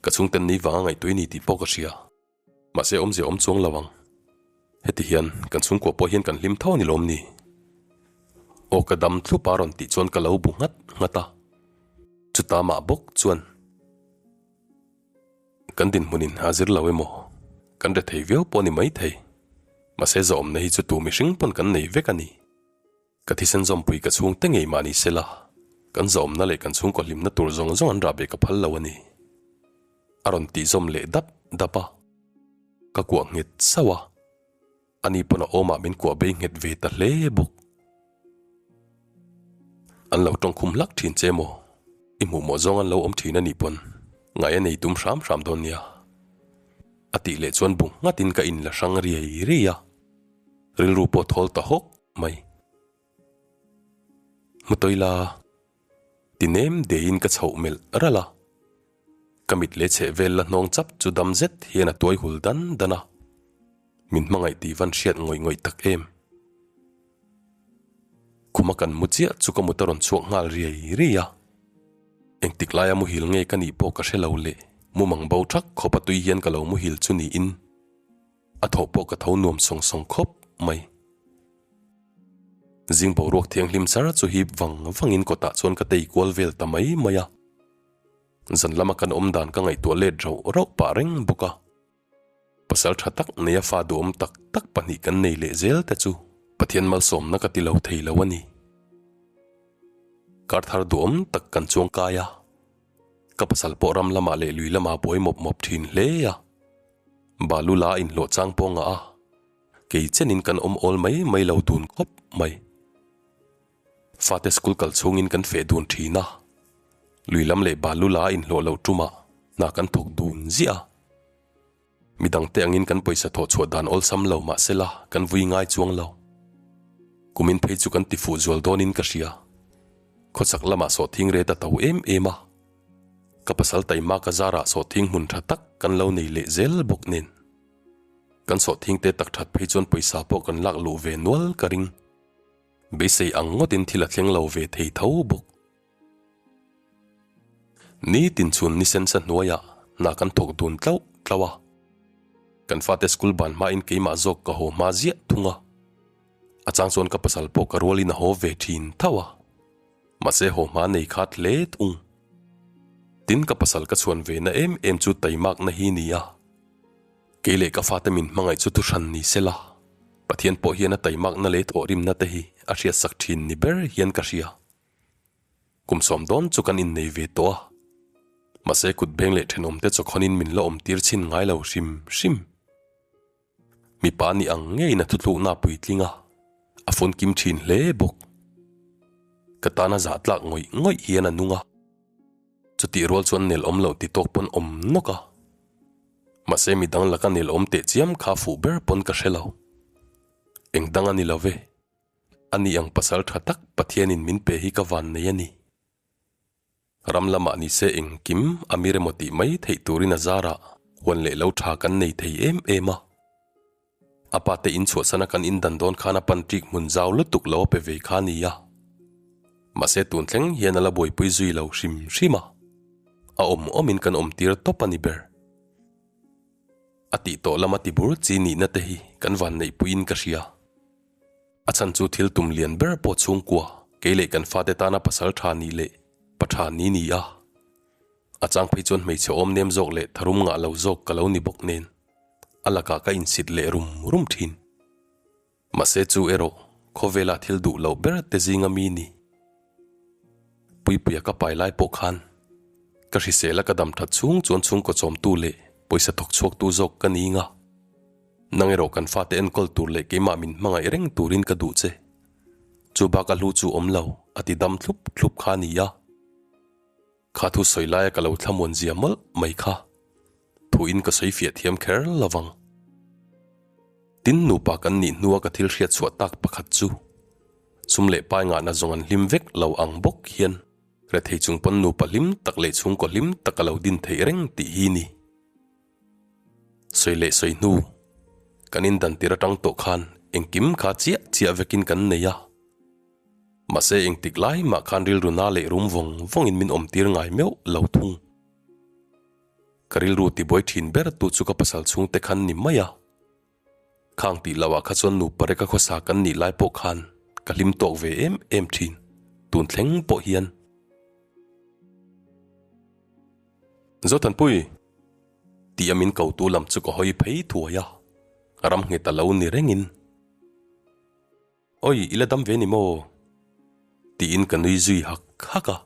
[SPEAKER 1] Ka chhungten ni vanga ngaihtuah i ni tih pawh ka hria. Mahse awmzia awm chuang lo ang. Heti hian kan chhungkua pawh hian kan hlim tho a ni lawm ni? Aw ka dam thlup a rawn tih chuan ka lo bu nghat nghat a. Chuta mah bawk chuan kan dinhmunin a zir lo emaw kan rethei viau pawh a ni maithei. Mahse zawhawmna hi chu tu mihring pawn kan nei vek a ni. Ka thisen zawmpui ka chhungte ngei mah ni sela, kan zawmna leh kan chhungkaw hlimna tur zawng zawng an rah ve ka phal lo a ni. A rawn tih zawm leh dap dap a, ka kuah nghet sauh a, ani pawn a awmah min kuah bei nghet ve ta hle bawk. An lo tawngkhum hlak thin che maw? I hmuh mawh zawng an lo awm thin a nih pawn ngai a nei tum hram hram dawn nia. A tih leh chuan bu nghatin ka inla hrang riai riai a, rilru pawh thawl ta hawk mai. Hmutawi la, ti nem deiin ka chhoh melh ralh a. Ka mit leh chheh vel la hnawng chap chu dam zet hian a tuai hul dan dan a. Min hmangaih tih van hriat ngawih ngawih tak em. Khuma kan mu chiah chu ka mut a rawn chhuak nghal riai riai a. Engtik laia muhil nge ka nih pawh ka hre lo le, mumang bo thak khawp a tui hian ka lo muhil chu niin. A thawh pawh ka tho nuam sawng sawng khawp mai. Zing boruak thianghlim char chu hip vang vangin kawtah chuan ka tei kual vel ta mai mai a. Zan lama kan awm dan ka ngaihtuah let rauh rauh pah reng bawk a. Pasal tha tak neia fa duhawm tak tak pahnih kan nei leh zel te chu Pathian malsawmna ka ti lo thei lo a ni. Kar thar duhawm tak kan chuang kai a. Ka pasal pawh ram lamah leh lui lamah buai mawp mawp thin hle a. Balu la inhlawh chang pawh ngah a, kei chenin kan awm awl mai mai lo dun khawp mai. Fate school kal chhungin kan feh dun thin a, lui lam leh balu la inhlawh loh tumah hna kan thawk dun ziah a. Midangte angin kan pawisa thawh chhuah dan awlsam lo mahsela kan vui ngai chuang lo. Kumin phei chu kan tifuh zual dawnin ka hria. Khawchhak lamah sawhthing ret a to em em a. Ka pasal taima ka zarah sawhthing hmun tha tak kan lo nei leh zel bawk nen. Kan sawhthing te tak that phei chuan pawisa pawh kan lak luh ve nual ka ring. Beisei ang ngawtin thil a thleng lo ve thei tho bawk. Nitin chhun ni sensa hnuaiah hna kan thawk dun tlauh tlauh a. Kan fate school ban hmain keimah zawk ka haw hma ziah thung a. A chang chuan ka pasal pawh ka rualin a haw ve thin tho a. Mahse haw hma nei khat hle thung. Tin ka pasal ka chhuan ve na em em chu taimakna hi ni a. Kei leh ka fate min hmangaih chu thuhran ni sela, Pathian pawh hian a taimakna leh thawhrimna te hi a hriatsak thin ni ber hian ka hria. Kum sawm dawn chu kan innei ve tawh a. Mahse kut beng leh thenawmte chawkhawnin min la awmtir chhin ngai lo hrim hrim. Mipa nih ang ngeiin a thuthlukna a puitling a, a fawn kim thin hle bawk. Ka tana zah tlak ngawih ngawih hian a nung a. Chutih rual chuan nel awm loh ti tawk pawn awm nawk a. Mahse midang laka nel awm teh chiam kha fuh ber pawn ka hre lo. Eng dang a ni lo ve. Ani ang pasal tha tak Pathianin min pe hi ka van nei a ni. Ram lamah ni se engkim a mir emaw tih mai theih turin a zarah huan leh lo tha kan nei thei em em a. A pa te in chhuahsana kan in dan dawn khan a pan ṭik hmun zau lutuk lo a pe ve kha a ni a. Mahse tun thleng hian a la buaipui zui lo hrim hrim a. A awm awmin kan awm tir tawp a ni ber. A tih tawh lama ti bur chi nihna te hi kan van neihpuiin ka hria. A chhan chu thil tum lian ber pawh chhungkua kei leh kan fate tana pasal tha nih leh pa tha ni ni a. A chang phei chuan hmeichhe awm nem zawk leh tharum ngah lo zawk ka lo ni bawk nen a lakah ka insit leh rum rum thin. Mahse chu erawh khawvela thil duh loh ber te zinga mi ni. Puipuia ka pai lai pawh khan ka hrisel a ka dam that chhung chuan chhungkaw chawmtu leh pawisa thawk chhuaktu zawk ka ni nga. Nang erawh kan fate enkawl tur leh keimah min hmangaih reng turin ka duh che. Chu bak a hlu chu awm lo, a ti dam thlup thlup kha a ni a. Kha thu sawi laia ka lo thlamuan zia mawlh mai kha. Thuin ka sawi fiah thiam kher lovang. Tin nupa kan nih hnua ka thil hriat chhuah tak pakhat chu sum leh pai ngahna zawng an hlim vek lo ang bawk hian rethei chung pawn nupa hlim tak leh chhungkaw hlim tak a lo din theih reng tih hi ni. Sawi leh sawi hnu, kan indan tir atang tawh khan engkim kha chiah chiah vekin kan nei a. Mahse engtik lai mah khan rilru na leh rum vawng vawngin min awm tir ngai meuh lo thung. Ka rilru tibuai thin ber tu chu ka pasal chhungte khan ni mai a. Khang tih loh ah kha chuan nupa reka khawsa kan nih lai pawh khan ka hlim tawk ve em em thin, tun thleng pawh hian. Zothanpui! Tih a min kotu lam chu ka hawi phei thuai a, ram nghet a lo ni rengin. Awi, i la dam ve ni maw? Tiin ka nui zui hak hak a,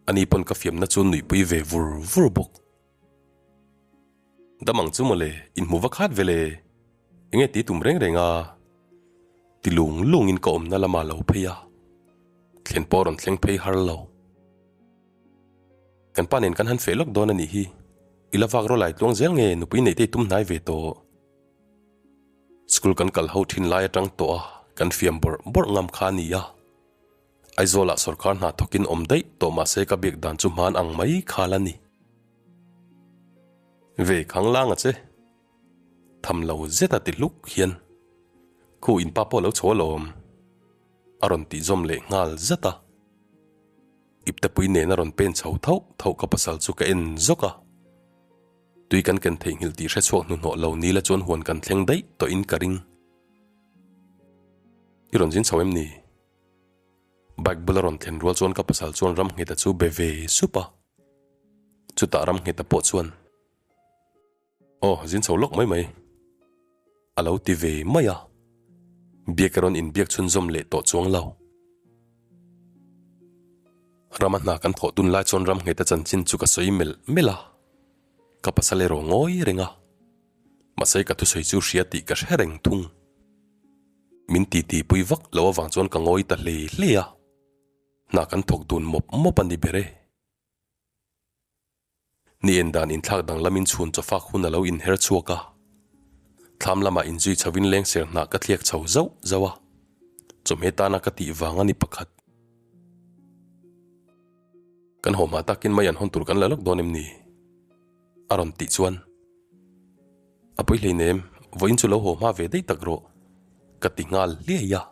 [SPEAKER 1] ani pawn ka fiamna chu nuihpui ve vur vur bawk. Dam ang chu mawle, inhmu va khat ve le, enge ti tum reng reng a? Ti lung lungin ka awmna lamah lo phei a, thlen pawh rawn thleng phei har lo. Kan pa nen kan han feh lawk dawn a nih hi. I la vak rawlai tluang zel nge nupui neih te i tum hnai ve tawh. School kan kal ho thin lai atang tawh a kan fiam bawrh bawrh ngam kha a ni a. Aizawlah sawrkar hna thawkin awm daih tawh mahse ka biak dan chu hman ang mai kha la ni. Ve khang lang a che. Tham lo zet a ti hluk hian khu in pa pawh a lo chho alawm. A rawn tih zawm leh nghal zat a. Iptepui nena rawn pen chho thauh thauh ka pasal chu ka en zawk a. Tui kan ken theihnghilh tih hrechhuak hnuhnawh lo nila chuan huan kan thleng daih tawhin ka ring. I rawn zin chho em ni? Bike bula rawn thlen rual chuan ka pasal chuan Ramngheta chu be ve sup a. Chutah Ramngheta pawh chuan. Aw, zin chho lawk mai mai. A lo ti ve mai a. Biak erawn inbiak chhunzawm leh tawh chuang lo. Rama hna kan thawh tun lai chuan Ramngheta chanchin chu ka sawi melh melh a. Ka pasal erawh ngawi reng a. Mahse ka thusawi chu hria tih ka hre reng thung. Min titi pui vak lo avang chuan ka ngawi ta hle hle a. Hna kan thawk dun mawp mawp a ni ber e. Ni en dan inthlak danglamin chhun chawfak hun a lo inher chhuak a. Thlam lamah inzui chhovin lengser hnah ka thliak chho zauh zauh a. Chawhmeh tana ka tih vang a ni pakhat. Kan haw hma takin mai an hawn tur kan la lawk dawn em ni? A rawn tih chuan, A pawi hleinem, vawiin chu lo haw hma ve daih tak rawh, ka ti nghal hliai a.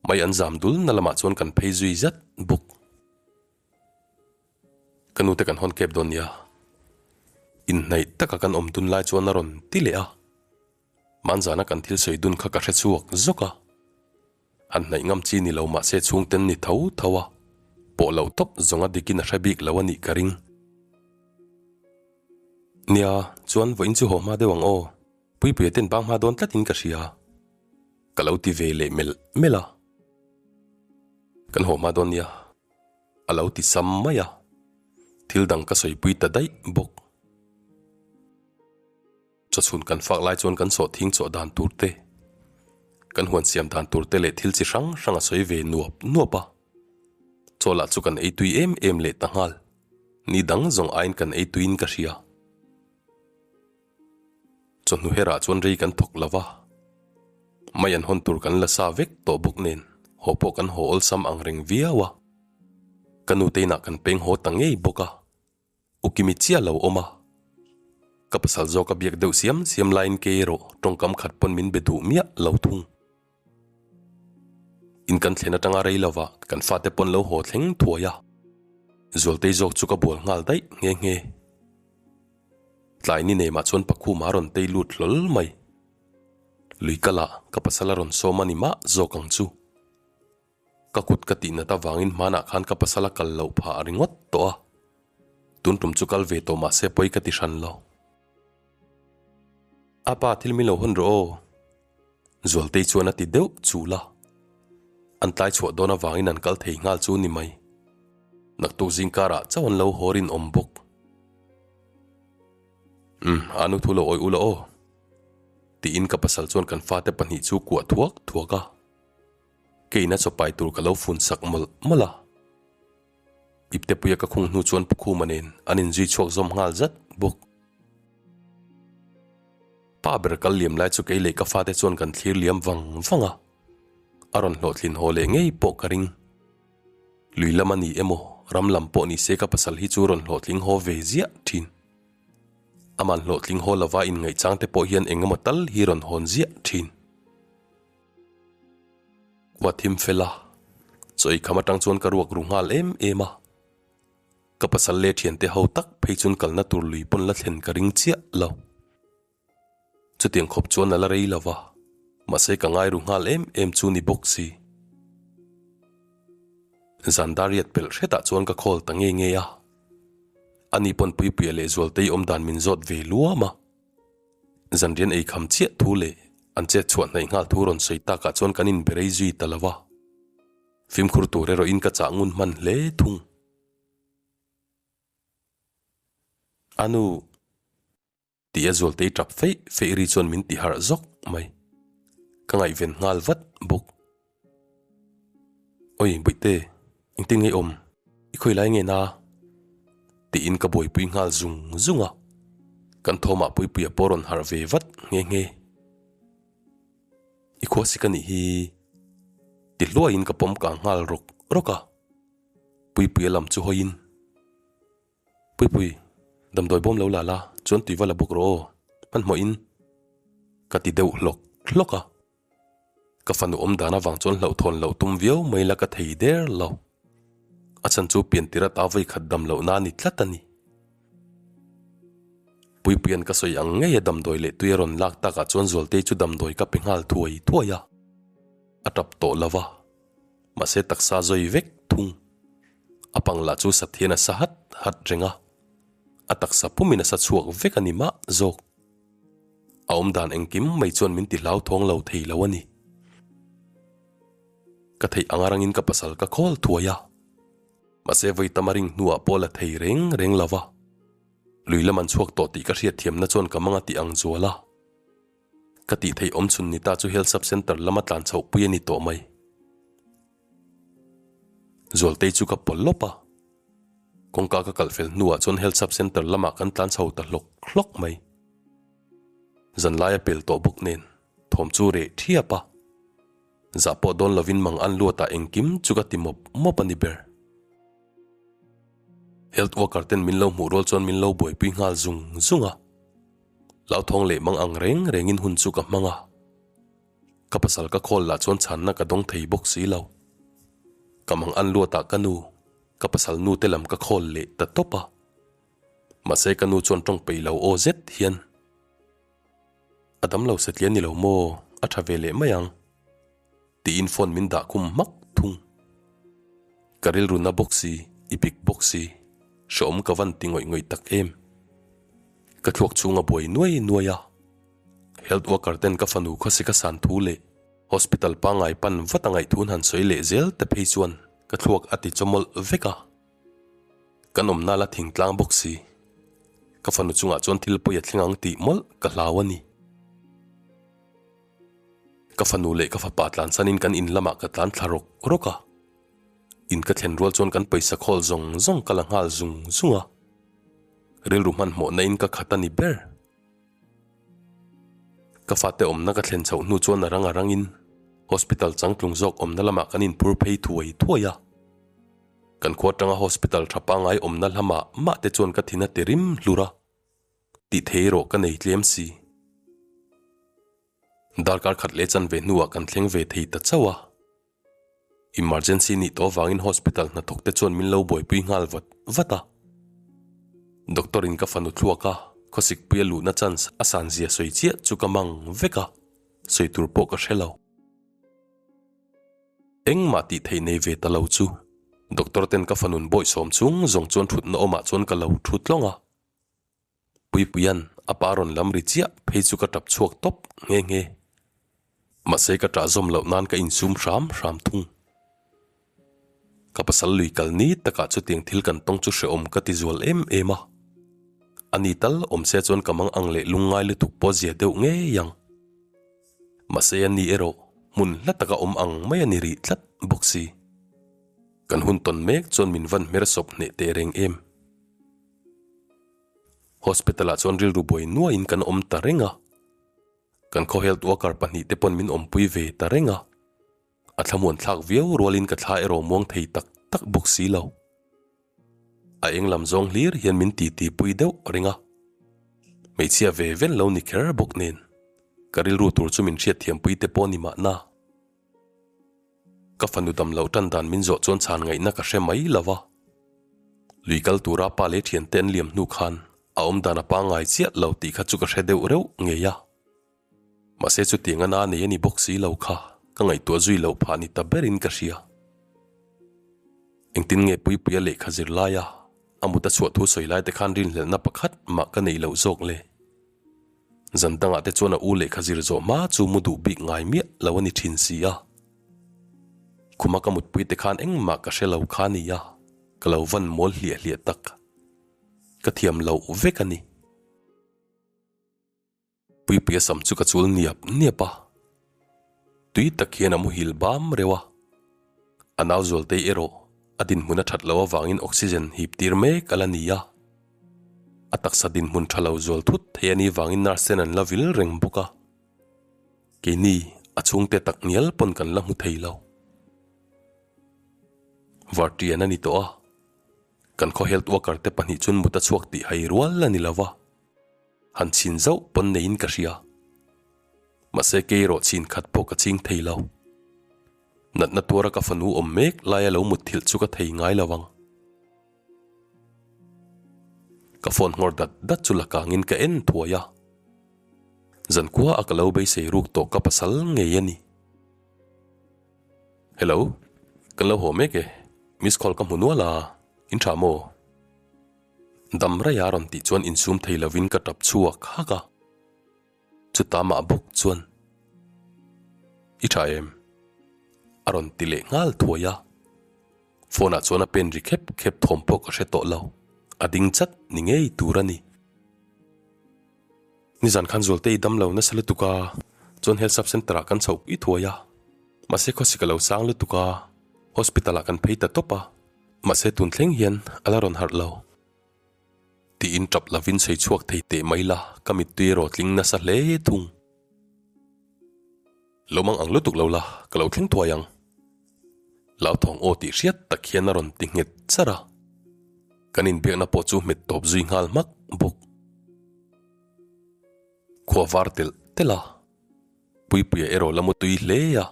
[SPEAKER 1] Mai an zam dul na lamah chuan kan phei zui zat bawk. Ka nute kan hawn kep dawn nia. Inhnaih taka kan awm dun lai chuan a rawn ti leh a. Manzana kan thil sawi dun kha ka hre chhuak zawk a. Han hnaih ngam chi ni lo mahse chhungten ni tho tho a, pawh loh tawp zawng a dikin a hre bik lo a nih ka ring. Nia, chuan vawiin chu haw hma deuh ang aw. Puipuia ten bang hma dawn tlatin ka hria. Ka lo ti ve leh melh melh a. Kan haw hma dawn nia. A lo ti sam mai a, thil dang ka sawipui ta daih bawk. Chawchhun kan fak lai chuan kan sawhthing chawh dan tur te, kan huan siam dan tur te leh thil chi hrang hrang a sawi ve nuap nuap a. Chaw lah chu kan ei tui em em leh ta nghal. Ni dang zawng aiin kan ei tuiin ka hria. Chawhnu herah chuan rei kan thawk lo va, mai an hawn tur kan la sa vek tawh bawk nen haw pawh kan haw awlsam ang reng viau a. Ka nute inah kan peng haw ta ngei bawk a, U Kimi chiah lo awm a. Ka pasal zawk a biak deuh siam siam laiin kei erawh tawngkam khat pawn min be duh miah lo thung. In kan thlen atanga rei lova kan fate pawn lo haw thleng thuai a, Zualtei zawk chu ka bual nghal daih nghe nghe. Tlai ni nemah chuan Pakhuma a rawn tei lut hlawl mai. Lui kalah ka pasal a rawn sawm a ni mah zawk ang chu. Ka kut ka tih nat avangin hmanah khan ka pasal a kal loh phah ringawt tawh a, tun tum chu kal ve tawh mahse pawi ka ti hran lo. A pa thil min lo hawn rawh aw. Zualtei chuan a ti deuh chul a. An tlai chhuah dawn avangin an kal thei nghal chu ni mai. Naktuk zingkarah chauh an lo haw rinawm bawk. Umm, a nu thu lo awih ula aw. Tiin ka pasal chuan kan fate pahnih chu kuah thuak thuak a. Keiin a chawpai tur ka lo fun sak mawlh mawlh a. Iptepuia ka khung hnu chuan Pukhuma nen an inzui chhuak zawm nghal zat bawk. Pa ber kal liam lai chu kei leh ka fate chuan kan thlir liam vang vang a, a rawn hlawhtlin haw leh ngei pawh ka ring. Lui lam a ni emaw, ram lam pawh ni se ka pasal hi chu rawn hlawhtling haw ve ziah thin. Aman hlawhtling haw lova inngaihchang te pawh hian eng emaw tal hi rawn hawn ziah thin. Khua thim fel a, chaw ei kham atang chuan ka ruak ru nghal em em a. Ka pasal leh thiante ho tak phei chuan kalna tur lui pawn la thlen ka ring chiah lo. Chutiang khawp chuan a la rei lo va, mahse ka ngai ru nghal em em chu ni bawk si. Zan dariat pelh hretah chuan ka call ta nge nge a. Ani pawn Puipuia leh Zualtei awmdan min zawt ve luam a. Zanrian ei kham chiah thu leh an chet chhuah hnaih nghal thu rawn sawi takah chuan kan inberei zui ta lo va. Fimkhur tur erawhin ka chah ngun hman hle thung. A nu. Tih a Zualtei tap feih feih ri chuan min ti harh zawk mai. Ka ngaihven nghal vat bawk. Oi Bawihte, engtin nge i awm? I khawi lai nge na? Tiin ka buaipui nghal zung zung a. Kan thawmah Puipuia pawh rawn harh ve vat nghe nghe. I khua sik a nih hi. Ti hluaiin ka pawm kang nghal rawk rawk a. Puipuia lam chu hawiin. Puipui, damdawi bawm lo la la, chuan tui va la bawk rawh aw, hmanhmawhin ka ti deuh hlawk hlawk a. Ka fanu awm dan avang chuan hlauhthawn loh tum viau mai la ka thei der lo. A chhan chu piantir ata vawi khat dam lohna a ni tlat a ni. Puipuia'n ka sawi ang ngei a damdawi leh tui a rawn lak takah chuan Zualtei chu damdawi ka pe nghal thuai thuai a, a tap tawh lo va. Mahse taksa zawi vek thung. A pang lah chu sat hian a sa hat hat reng a, a taksa pumin a sa chhuak vek a ni mah zawk. A awmdan engkim mai chuan min ti hlauthawng lo thei lo a ni. Ka theih anga rangin ka pasal ka khawl thuai a, mahse vawi tam a ring hnuah pawh la thei reng reng lo va. Lui lam an chhuak tawh tih ka hriatthiamna chuan ka mang a tih ang zual a. Ka tih theih awm chhun ni ta chu Health Sub Centre lama tlan chhoh pui a ni tawh mai. Zualtei chu ka pawl lawp a, kawngka ka kalh fel hnuah chuan Health Sub Centre lamah kan tlan chho ta hlawk hlawk mai. Zanlai a pel tawh bawk nen thawm chu reh thiap a, zah pawh dawn lovin mang an luatah engkim chu ka ti mawp mawp a ni ber. Health worker ten min lo hmuh rual chuan min lo buaipui nghal zung zung a. Hlauthawng leh mang ang reng rengin hun chu ka hmang a, ka pasal ka khawl lah chuan chhanna ka dawng thei bawk si lo. Ka mang an luatah ka nu, ka pasal nu te lam ka khawl leh ta tawp a. Mahse ka nu chuan tawng peih lo aw zet hian, A dam lo satliah ni lo maw, a tha ve leh mai ang. Tiin phone min dah khum hmak thung. Ka rilru na bawk si, i pik bawk si, hrehawm ka van ti ngawih ngawih tak em. Ka thluak chhung a buai nuai nuai a, health worker ten ka fanu khawsik a san thu leh hospital pangngai pan vat a ngaihthun han sawi leh zel te phei chuan ka thluak a ti chawmawlh vek a. Kan awmna la thingtlang bawk si, ka fanu chungah chuan thil pawi a thleng ang tih mawlh ka hlau a ni. Ka fanu leh ka fapa tlansanin kan in lamah ka tlan thla rawk rawk a, in ka thlen rual chuan kan pawisa khawl zawng zawng ka la nghal zung zung a. Rilru hmanhmawhna in ka khat a ni ber. Ka fate awmna ka thlen chhoh hnu chuan a rang a rangin hospital changtlung zawk awmna lamah kan inphur phei thuai thuai a. Kan khua atanga hospital tha pangngai awmna lamah mah te chuan ka thin a ti rim hlur a, tih thei erawh ka nei tlem si. Darkar khat leh chanve hnuah kan thleng ve thei ta chauh a. Emergency nih tawh avangin hospital hnathawk te chuan min lo buaipui nghal vat vat a. Doctor in ka fanu thluak a, khawsikpui a luhna chance a san zia sawi chiah chu ka mang vek a, sawi tur pawh ka hre lo. Engmah tih theih nei ve ta lo chu doctor ten ka fanun bawihsawm chung zawng chuan thutna awmah chuan ka lo thu tlawng a. Puipuia'n a pa rawn lam ri chiah phei chu ka tap chhuak tawp nghe nghe. Mahse ka ṭah zawm loh nan ka insum hram hram thung. Ka pasal lui kal ni takah chutiang thil kan tawng chu hrehawm ka ti zual em em a. A ni tal awm se chuan ka mang ang leh lungngai lutuk pawh zia deuh ngei ang. Mahse a ni erawh hmun hla taka awm ang mai a ni rih tlat bawk si. Kan hun tawn mek chuan min van hmer sawp hneh teh reng em. Hospital ah chuan rilru buai nuaiin kan awm ta reng a, kan khaw health worker pahnihte pawn min awmpui ve ta reng a, a thlamuan thlak viau rualin ka thla erawh muang thei tak tak bawk si lo. A eng lam zawng hlir hian min titi pui deuh reng a, hmeichhia ve vel lo ni kher bawk nen ka rilru tur chu min hriatthiampui te pawh ni mahna. Ka fanu dam loh tan dan min zawh chuan chhan ngaihna ka hre mai lo va. Lui kal tura pa leh thiante an liam hnu khan a awm dan a pangngai chiah lo tih kha chu ka hre deuh reuh ngei a. Mahse chutiang a na nei a ni bawk si lo kha ka ngaihtuah zui loh phah ni ta berin ka hria. Engtin nge Puipuia lehkha zir laia a mut a chhuah thu sawi lai te khan rinhlelhna pakhat mah ka neih loh zawk le. Zan dangah te chuan a u lehkha zir zawh hma chu mu duh bik ngai miah lo a ni thin si a. Khuma ka mutpui te khan engmah ka hre lo kha a ni a, ka lo van mawl hliah hliah tak. Ka thiam loh vek a ni. Puipuia sam chu ka chul niap niap a, tui tak hian a muhil bam reuh a. A nau Zualtei erawh a dinhmun a that loh avangin oxygen hip tir mek a la ni a. A taksa dinhmun tha lo zual thut thei a nih vangin nurse ten an la vil reng bawk a. Keini a chhungte tak ngial pawn kan la hmu thei lo. Vartian a ni tawh a, kan khaw health worker te pahnih chuan mut a chhuak tih hai rual a ni lo va. Han chhin zauh pawn neiin ka hria. Mahse kei erawh chhin khat pawh ka ching thei lo. Natna tuara ka fanu awm mek laia lo mutthilh chu ka thei ngai lo ang. Ka phone nghawr dat dat chu la kangin ka en thuai a. Zankhua a ka lo beisei ruk tawh ka pasal ngei a ni. Hello, kan lo haw mek e, miss call ka hmu nual a, in tha maw? Dam raih a rawn tih chuan insum thei lovin ka tap chhuak hak a. Chuta mah bawk chuan, I tha em? a rawn ti leh nghal thuai a. Phone ah chuan a pen ri khep khep thawm pawh ka hre tawh lo, a ding chat ni ngei tur a ni. Nizan khan Zualte i dam lo nasa lutuk a, chuan Health Sub Centre ah kan chhoh pui thuai a, mahse khawsik a lo sang lutuk a, Hospital ah kan phei ta tawp a, mahse tun thleng hian a la rawn harh lo. Tiin tap lovin sawi chhuak thei teh mai la, ka mittui erawh tling nasa hle thung. Lo mang ang lutuk lo la, ka lo thleng thuai ang. Lauthawng aw tih hriat tak hian a rawn ti nghet char a. Kan inbiakna pawh chu hmet tawp zui nghal hmak bawk. Khua var telh telh a, Puipuia erawh la mutui hle a.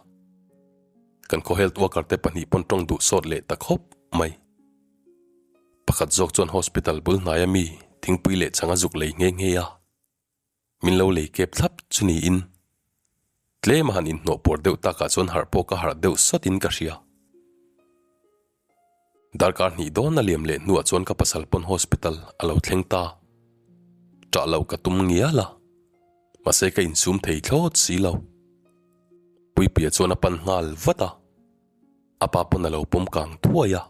[SPEAKER 1] Kan khaw health worker te pahnih pawn tawng duh sawt leh ta khawp mai. Pakhat zawk chuan hospital bul hnaia mi thingpui leh chhang a zuk lei nghe nghe a. Min lo lei kep thlap chu niin tlem a han inhnawh puar deuh takah chuan harh pawh ka harh deuh sawtin ka hria. Darkar hnih dawn a liam leh hnuah chuan ka pasal pawn hospital a lo thleng ta. Ṭah loh ka tum ngial a, mahse ka insum thei thlawt si lo. Puipuia chuan a pan nghal vat a, a pa pawn a lo pawm kang thuai a.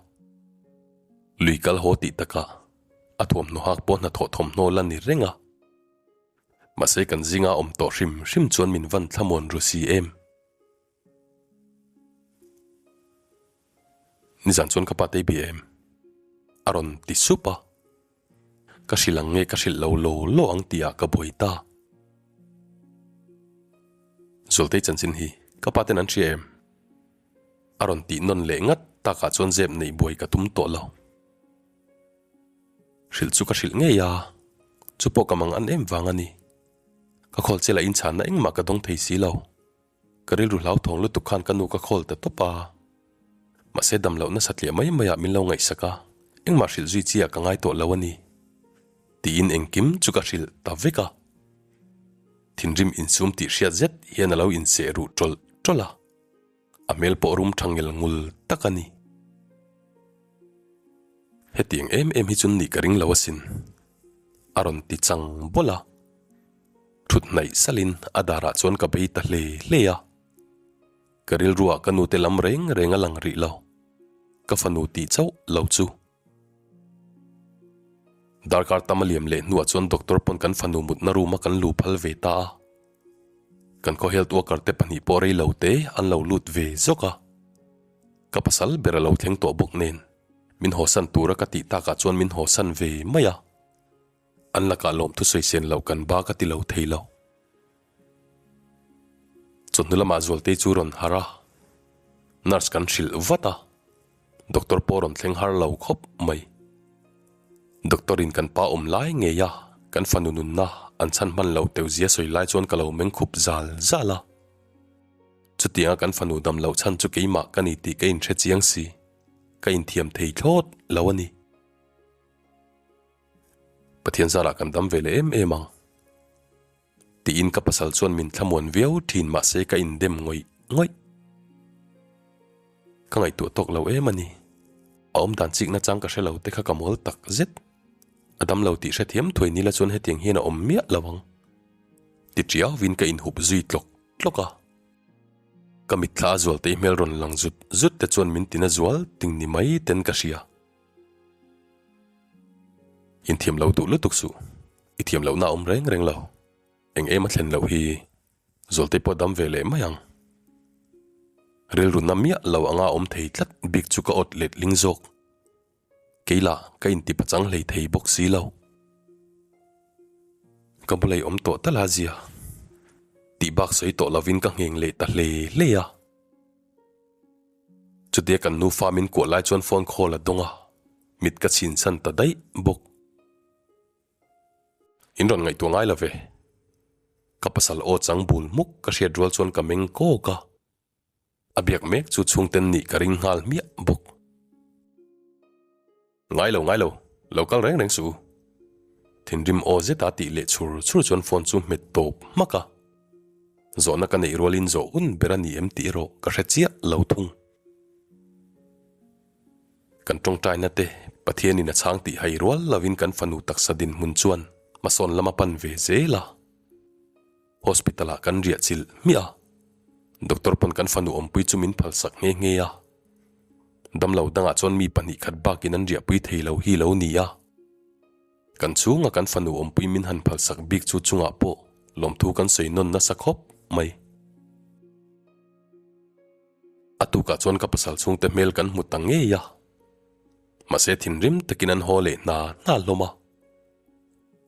[SPEAKER 1] Lui kal haw tih takah a thuamhnaw hak pawh hnathawh thawmhnaw la ni reng a. Mahse kan zinga awm tawh hrim hrim chuan min van thlamuan ru si em. Nizan chuan ka pa tei bia em? A rawn ti sup a. Ka hrilh ang nge ka hrilh lo law law ang tihah ka buai ta. Zualtei chanchin hi ka pa ten an hria em? A rawn tih nawn leh ngat takah chuan zep neih buai ka tum tawh lo. Hrilh chu ka hrilh ngei a, chu pawh ka mang an em vang a ni. Ka khawl che lah inchhanna engmah ka dawng thei si lo. Ka rilru hlauthawng lutuk khan ka nu ka khawl ta tawp a. Mahse dam loh nasa tliah mai maiah min lo ngaihsak a, engmah hrilh zui chiah ka ngai tawh lo a ni. Tiin engkim chu ka hrilh ta vek a. Thinrim insum tih hriat zet hian a lo inseh ruh tawlh tawlh a. A hmel pawh rum tha ngel ngul tak a ni. Hetiang em em hi chu nih ka ring lo asin, a rawn ti chang bawlh a. Thut hnaih salin a darah chuan ka bei ta hle hle a. Ka rilruah ka nute lam reng reng a lang rih lo, ka fanu tih chauh lo chu. Darkar tam a liam leh hnuah chuan doctor pawn kan fanu mutna room a kan lu phal ve ta a. Kan khaw health worker te pahnih pawh rei lo te an lo lut ve zawk a. Ka pasal ber a lo thleng tawh bawk nen min hawsan tura ka tih takah chuan min hawsan ve mai a. An lakah lawmthu sawi sen loh kan ba ka ti lo thei lo. Chawhnu lamah Zualtei chu rawn harh a, nurse kan hrilh vat a, doctor pawh rawn thleng har lo khawp mai. Doctor in kan pa awm lai ngei a, kan fanu nunna an chhan hman loh teuh zia sawi lai chuan ka lo meng khup zal zal a. Chutianga kan fanu dam loh chhan chu keimah ka ni tih ka inhre chiang si, ka inthiam thei thlawt lo a ni. Pathian zarah kan dam ve leh em em ang. Tiin ka pasal chuan min thlamuan viau thin mahse ka indem ngawih ngawih. Ka ngaihtuah tawk lo em a ni. A awm dan chikna chang ka hre lo te kha ka mawl tak zet. A dam lo tih hrethiam thuai nila chuan hetiang hian a awm miah lo ang. Ti tiauvin ka inhup zui tlawk tlawk a. Ka mitthla a zualtei hmel rawn lang zut zut te chuan min tina zual ting ni mai ten ka hria. Inthiam lo duh lutuk suh. I thiam lohna a awm reng reng lo. Eng em a thlen loh hi Zawltei pawh dam ve leh mai ang. Rilru na miah lo anga awm thei tlat bik chu ka awt let ling zawk. Kei lah ka inti pachang hlei thei bawk si lo. Ka bulei awm tawh tal a zia. Tih bak sawi tawh lovin ka ngheng leh ta hle hle a. Chutia kan nufa min kuah lai chuan phone call a dawng a, mit ka chhin chhan ta daih bawk. In rawn ngaihtuah ngai lo ve. Ka pasal aw chang bul hmuk ka hriat rual chuan ka meng kawk a. A biak mek chu chhungten nih ka ring nghal hmiah bawk. Ngai lo, ngai lo, lo kal reng reng suh u. Thinrim aw zeta tih leh chhur chhur chuan phone chu hmet tawp hmak a. Zawhna ka neih rualin zawh hun ber a ni em tih erawh ka hre chiah lo thung. Kan tawngtaina te Pathianin a chhang tih hai rual lovin kan fanu taksa dinhmun chuan hmasawn lam a pan ve zel a. Hospital ah kan riah chilh hmiah a, doctor pawn kan fanu awmpui chu min phalsak nghe nghe a. Damlo dangah chuan mi pahnih khat bakin an riahpui thei lo hi lo ni a. Kan chhunga kan fanu awmpui min han phalsak bik chu chungah pawh lawmthu kan sawi nawn nasa khawp mai. A tukah chuan ka pasal chhungte hmel kan hmu ta ngei a. Mahse thinrim takin an haw leh hna hna hlawm a.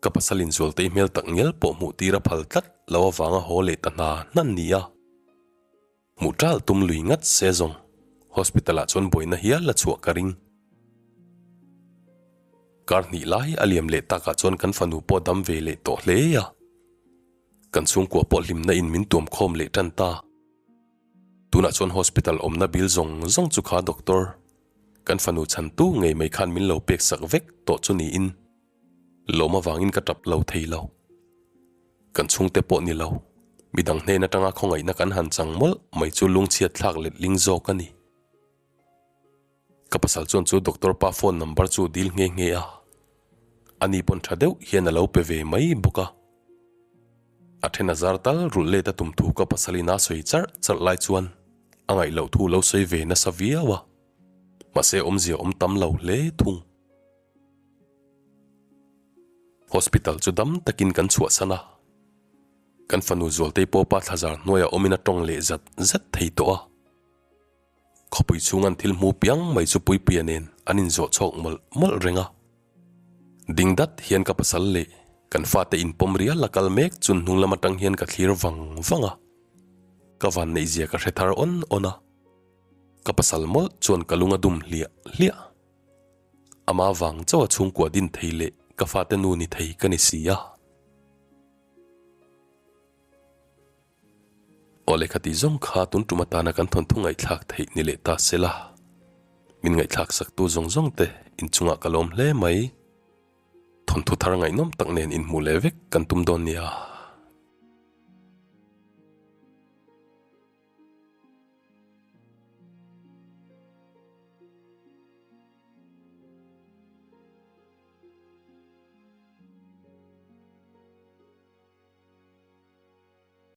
[SPEAKER 1] Ka pasal inzualtei hmel tak ngial pawh hmuh tir a phal tlat lo avanga haw leh ta hna hnan ni a. Hmuh ṭal tum lui ngat se zawng hospital ah chuan buaina hial la chhuah ka ring. Kar hnih lai a liam leh takah chuan kan fanu pawh dam ve leh tawh hle a. Kan chhungkua pawh hlimna in min tuam khawm leh ṭan ta. Tunah chuan hospital awmna bill zawng zawng chu kha doctor kan fanu chhantu ngei mai khan min lo pek sak vek tawh chu niin lawm avangin ka tap lo thei lo. Kan chhungte pawh ni lo, midang hnen atanga khawngaihna kan han chang mawlh mai chu lungchhiat thlak letling zawk a ni. Ka pasal chuan chu doctor pa phone number chu dil nghe nghe a, ani pawn tha deuh hian a lo pe ve mai bawk a. A then a zar tal rulh let a tum thu ka pasal in a sawi charh charh lai chuan a ngaih loh thu lo sawi ve nasa viau a, mahse awmzia awm tam lo hle thung. Hospital chu dam takin kan chhuahsan a, kan fanu Zualtei pawh pa thlazar hnuaiah awmin a tawng leh zat zat thei tawh a. Khawpui chhung an thil hmu piang mai chu Puipuia nen an inzawh chhawk mawlh mawlh reng a. Ding dat hian ka pasal leh kan fate inpawm rial a kal mek chun hnung lam atang hian ka thlir vang vang a. Ka van neihzia ka hre thar awn awn a. Ka pasal mawlh chuan ka lung a dum hliah hliah. Ama vang chauh a chhungkua din thei leh ka fate nu ni thei ka ni si a. Aw lehkha tih zawng kha tun tum atana kan thawnthu ngaihthlak theih ni leh ta se la. Min ngaihthlak saktu zawng zawng te inchungah ka lawm hle mai. Thawnthu thar ngaihnawm tak nen inhmuh leh vek kan tum dawn nia.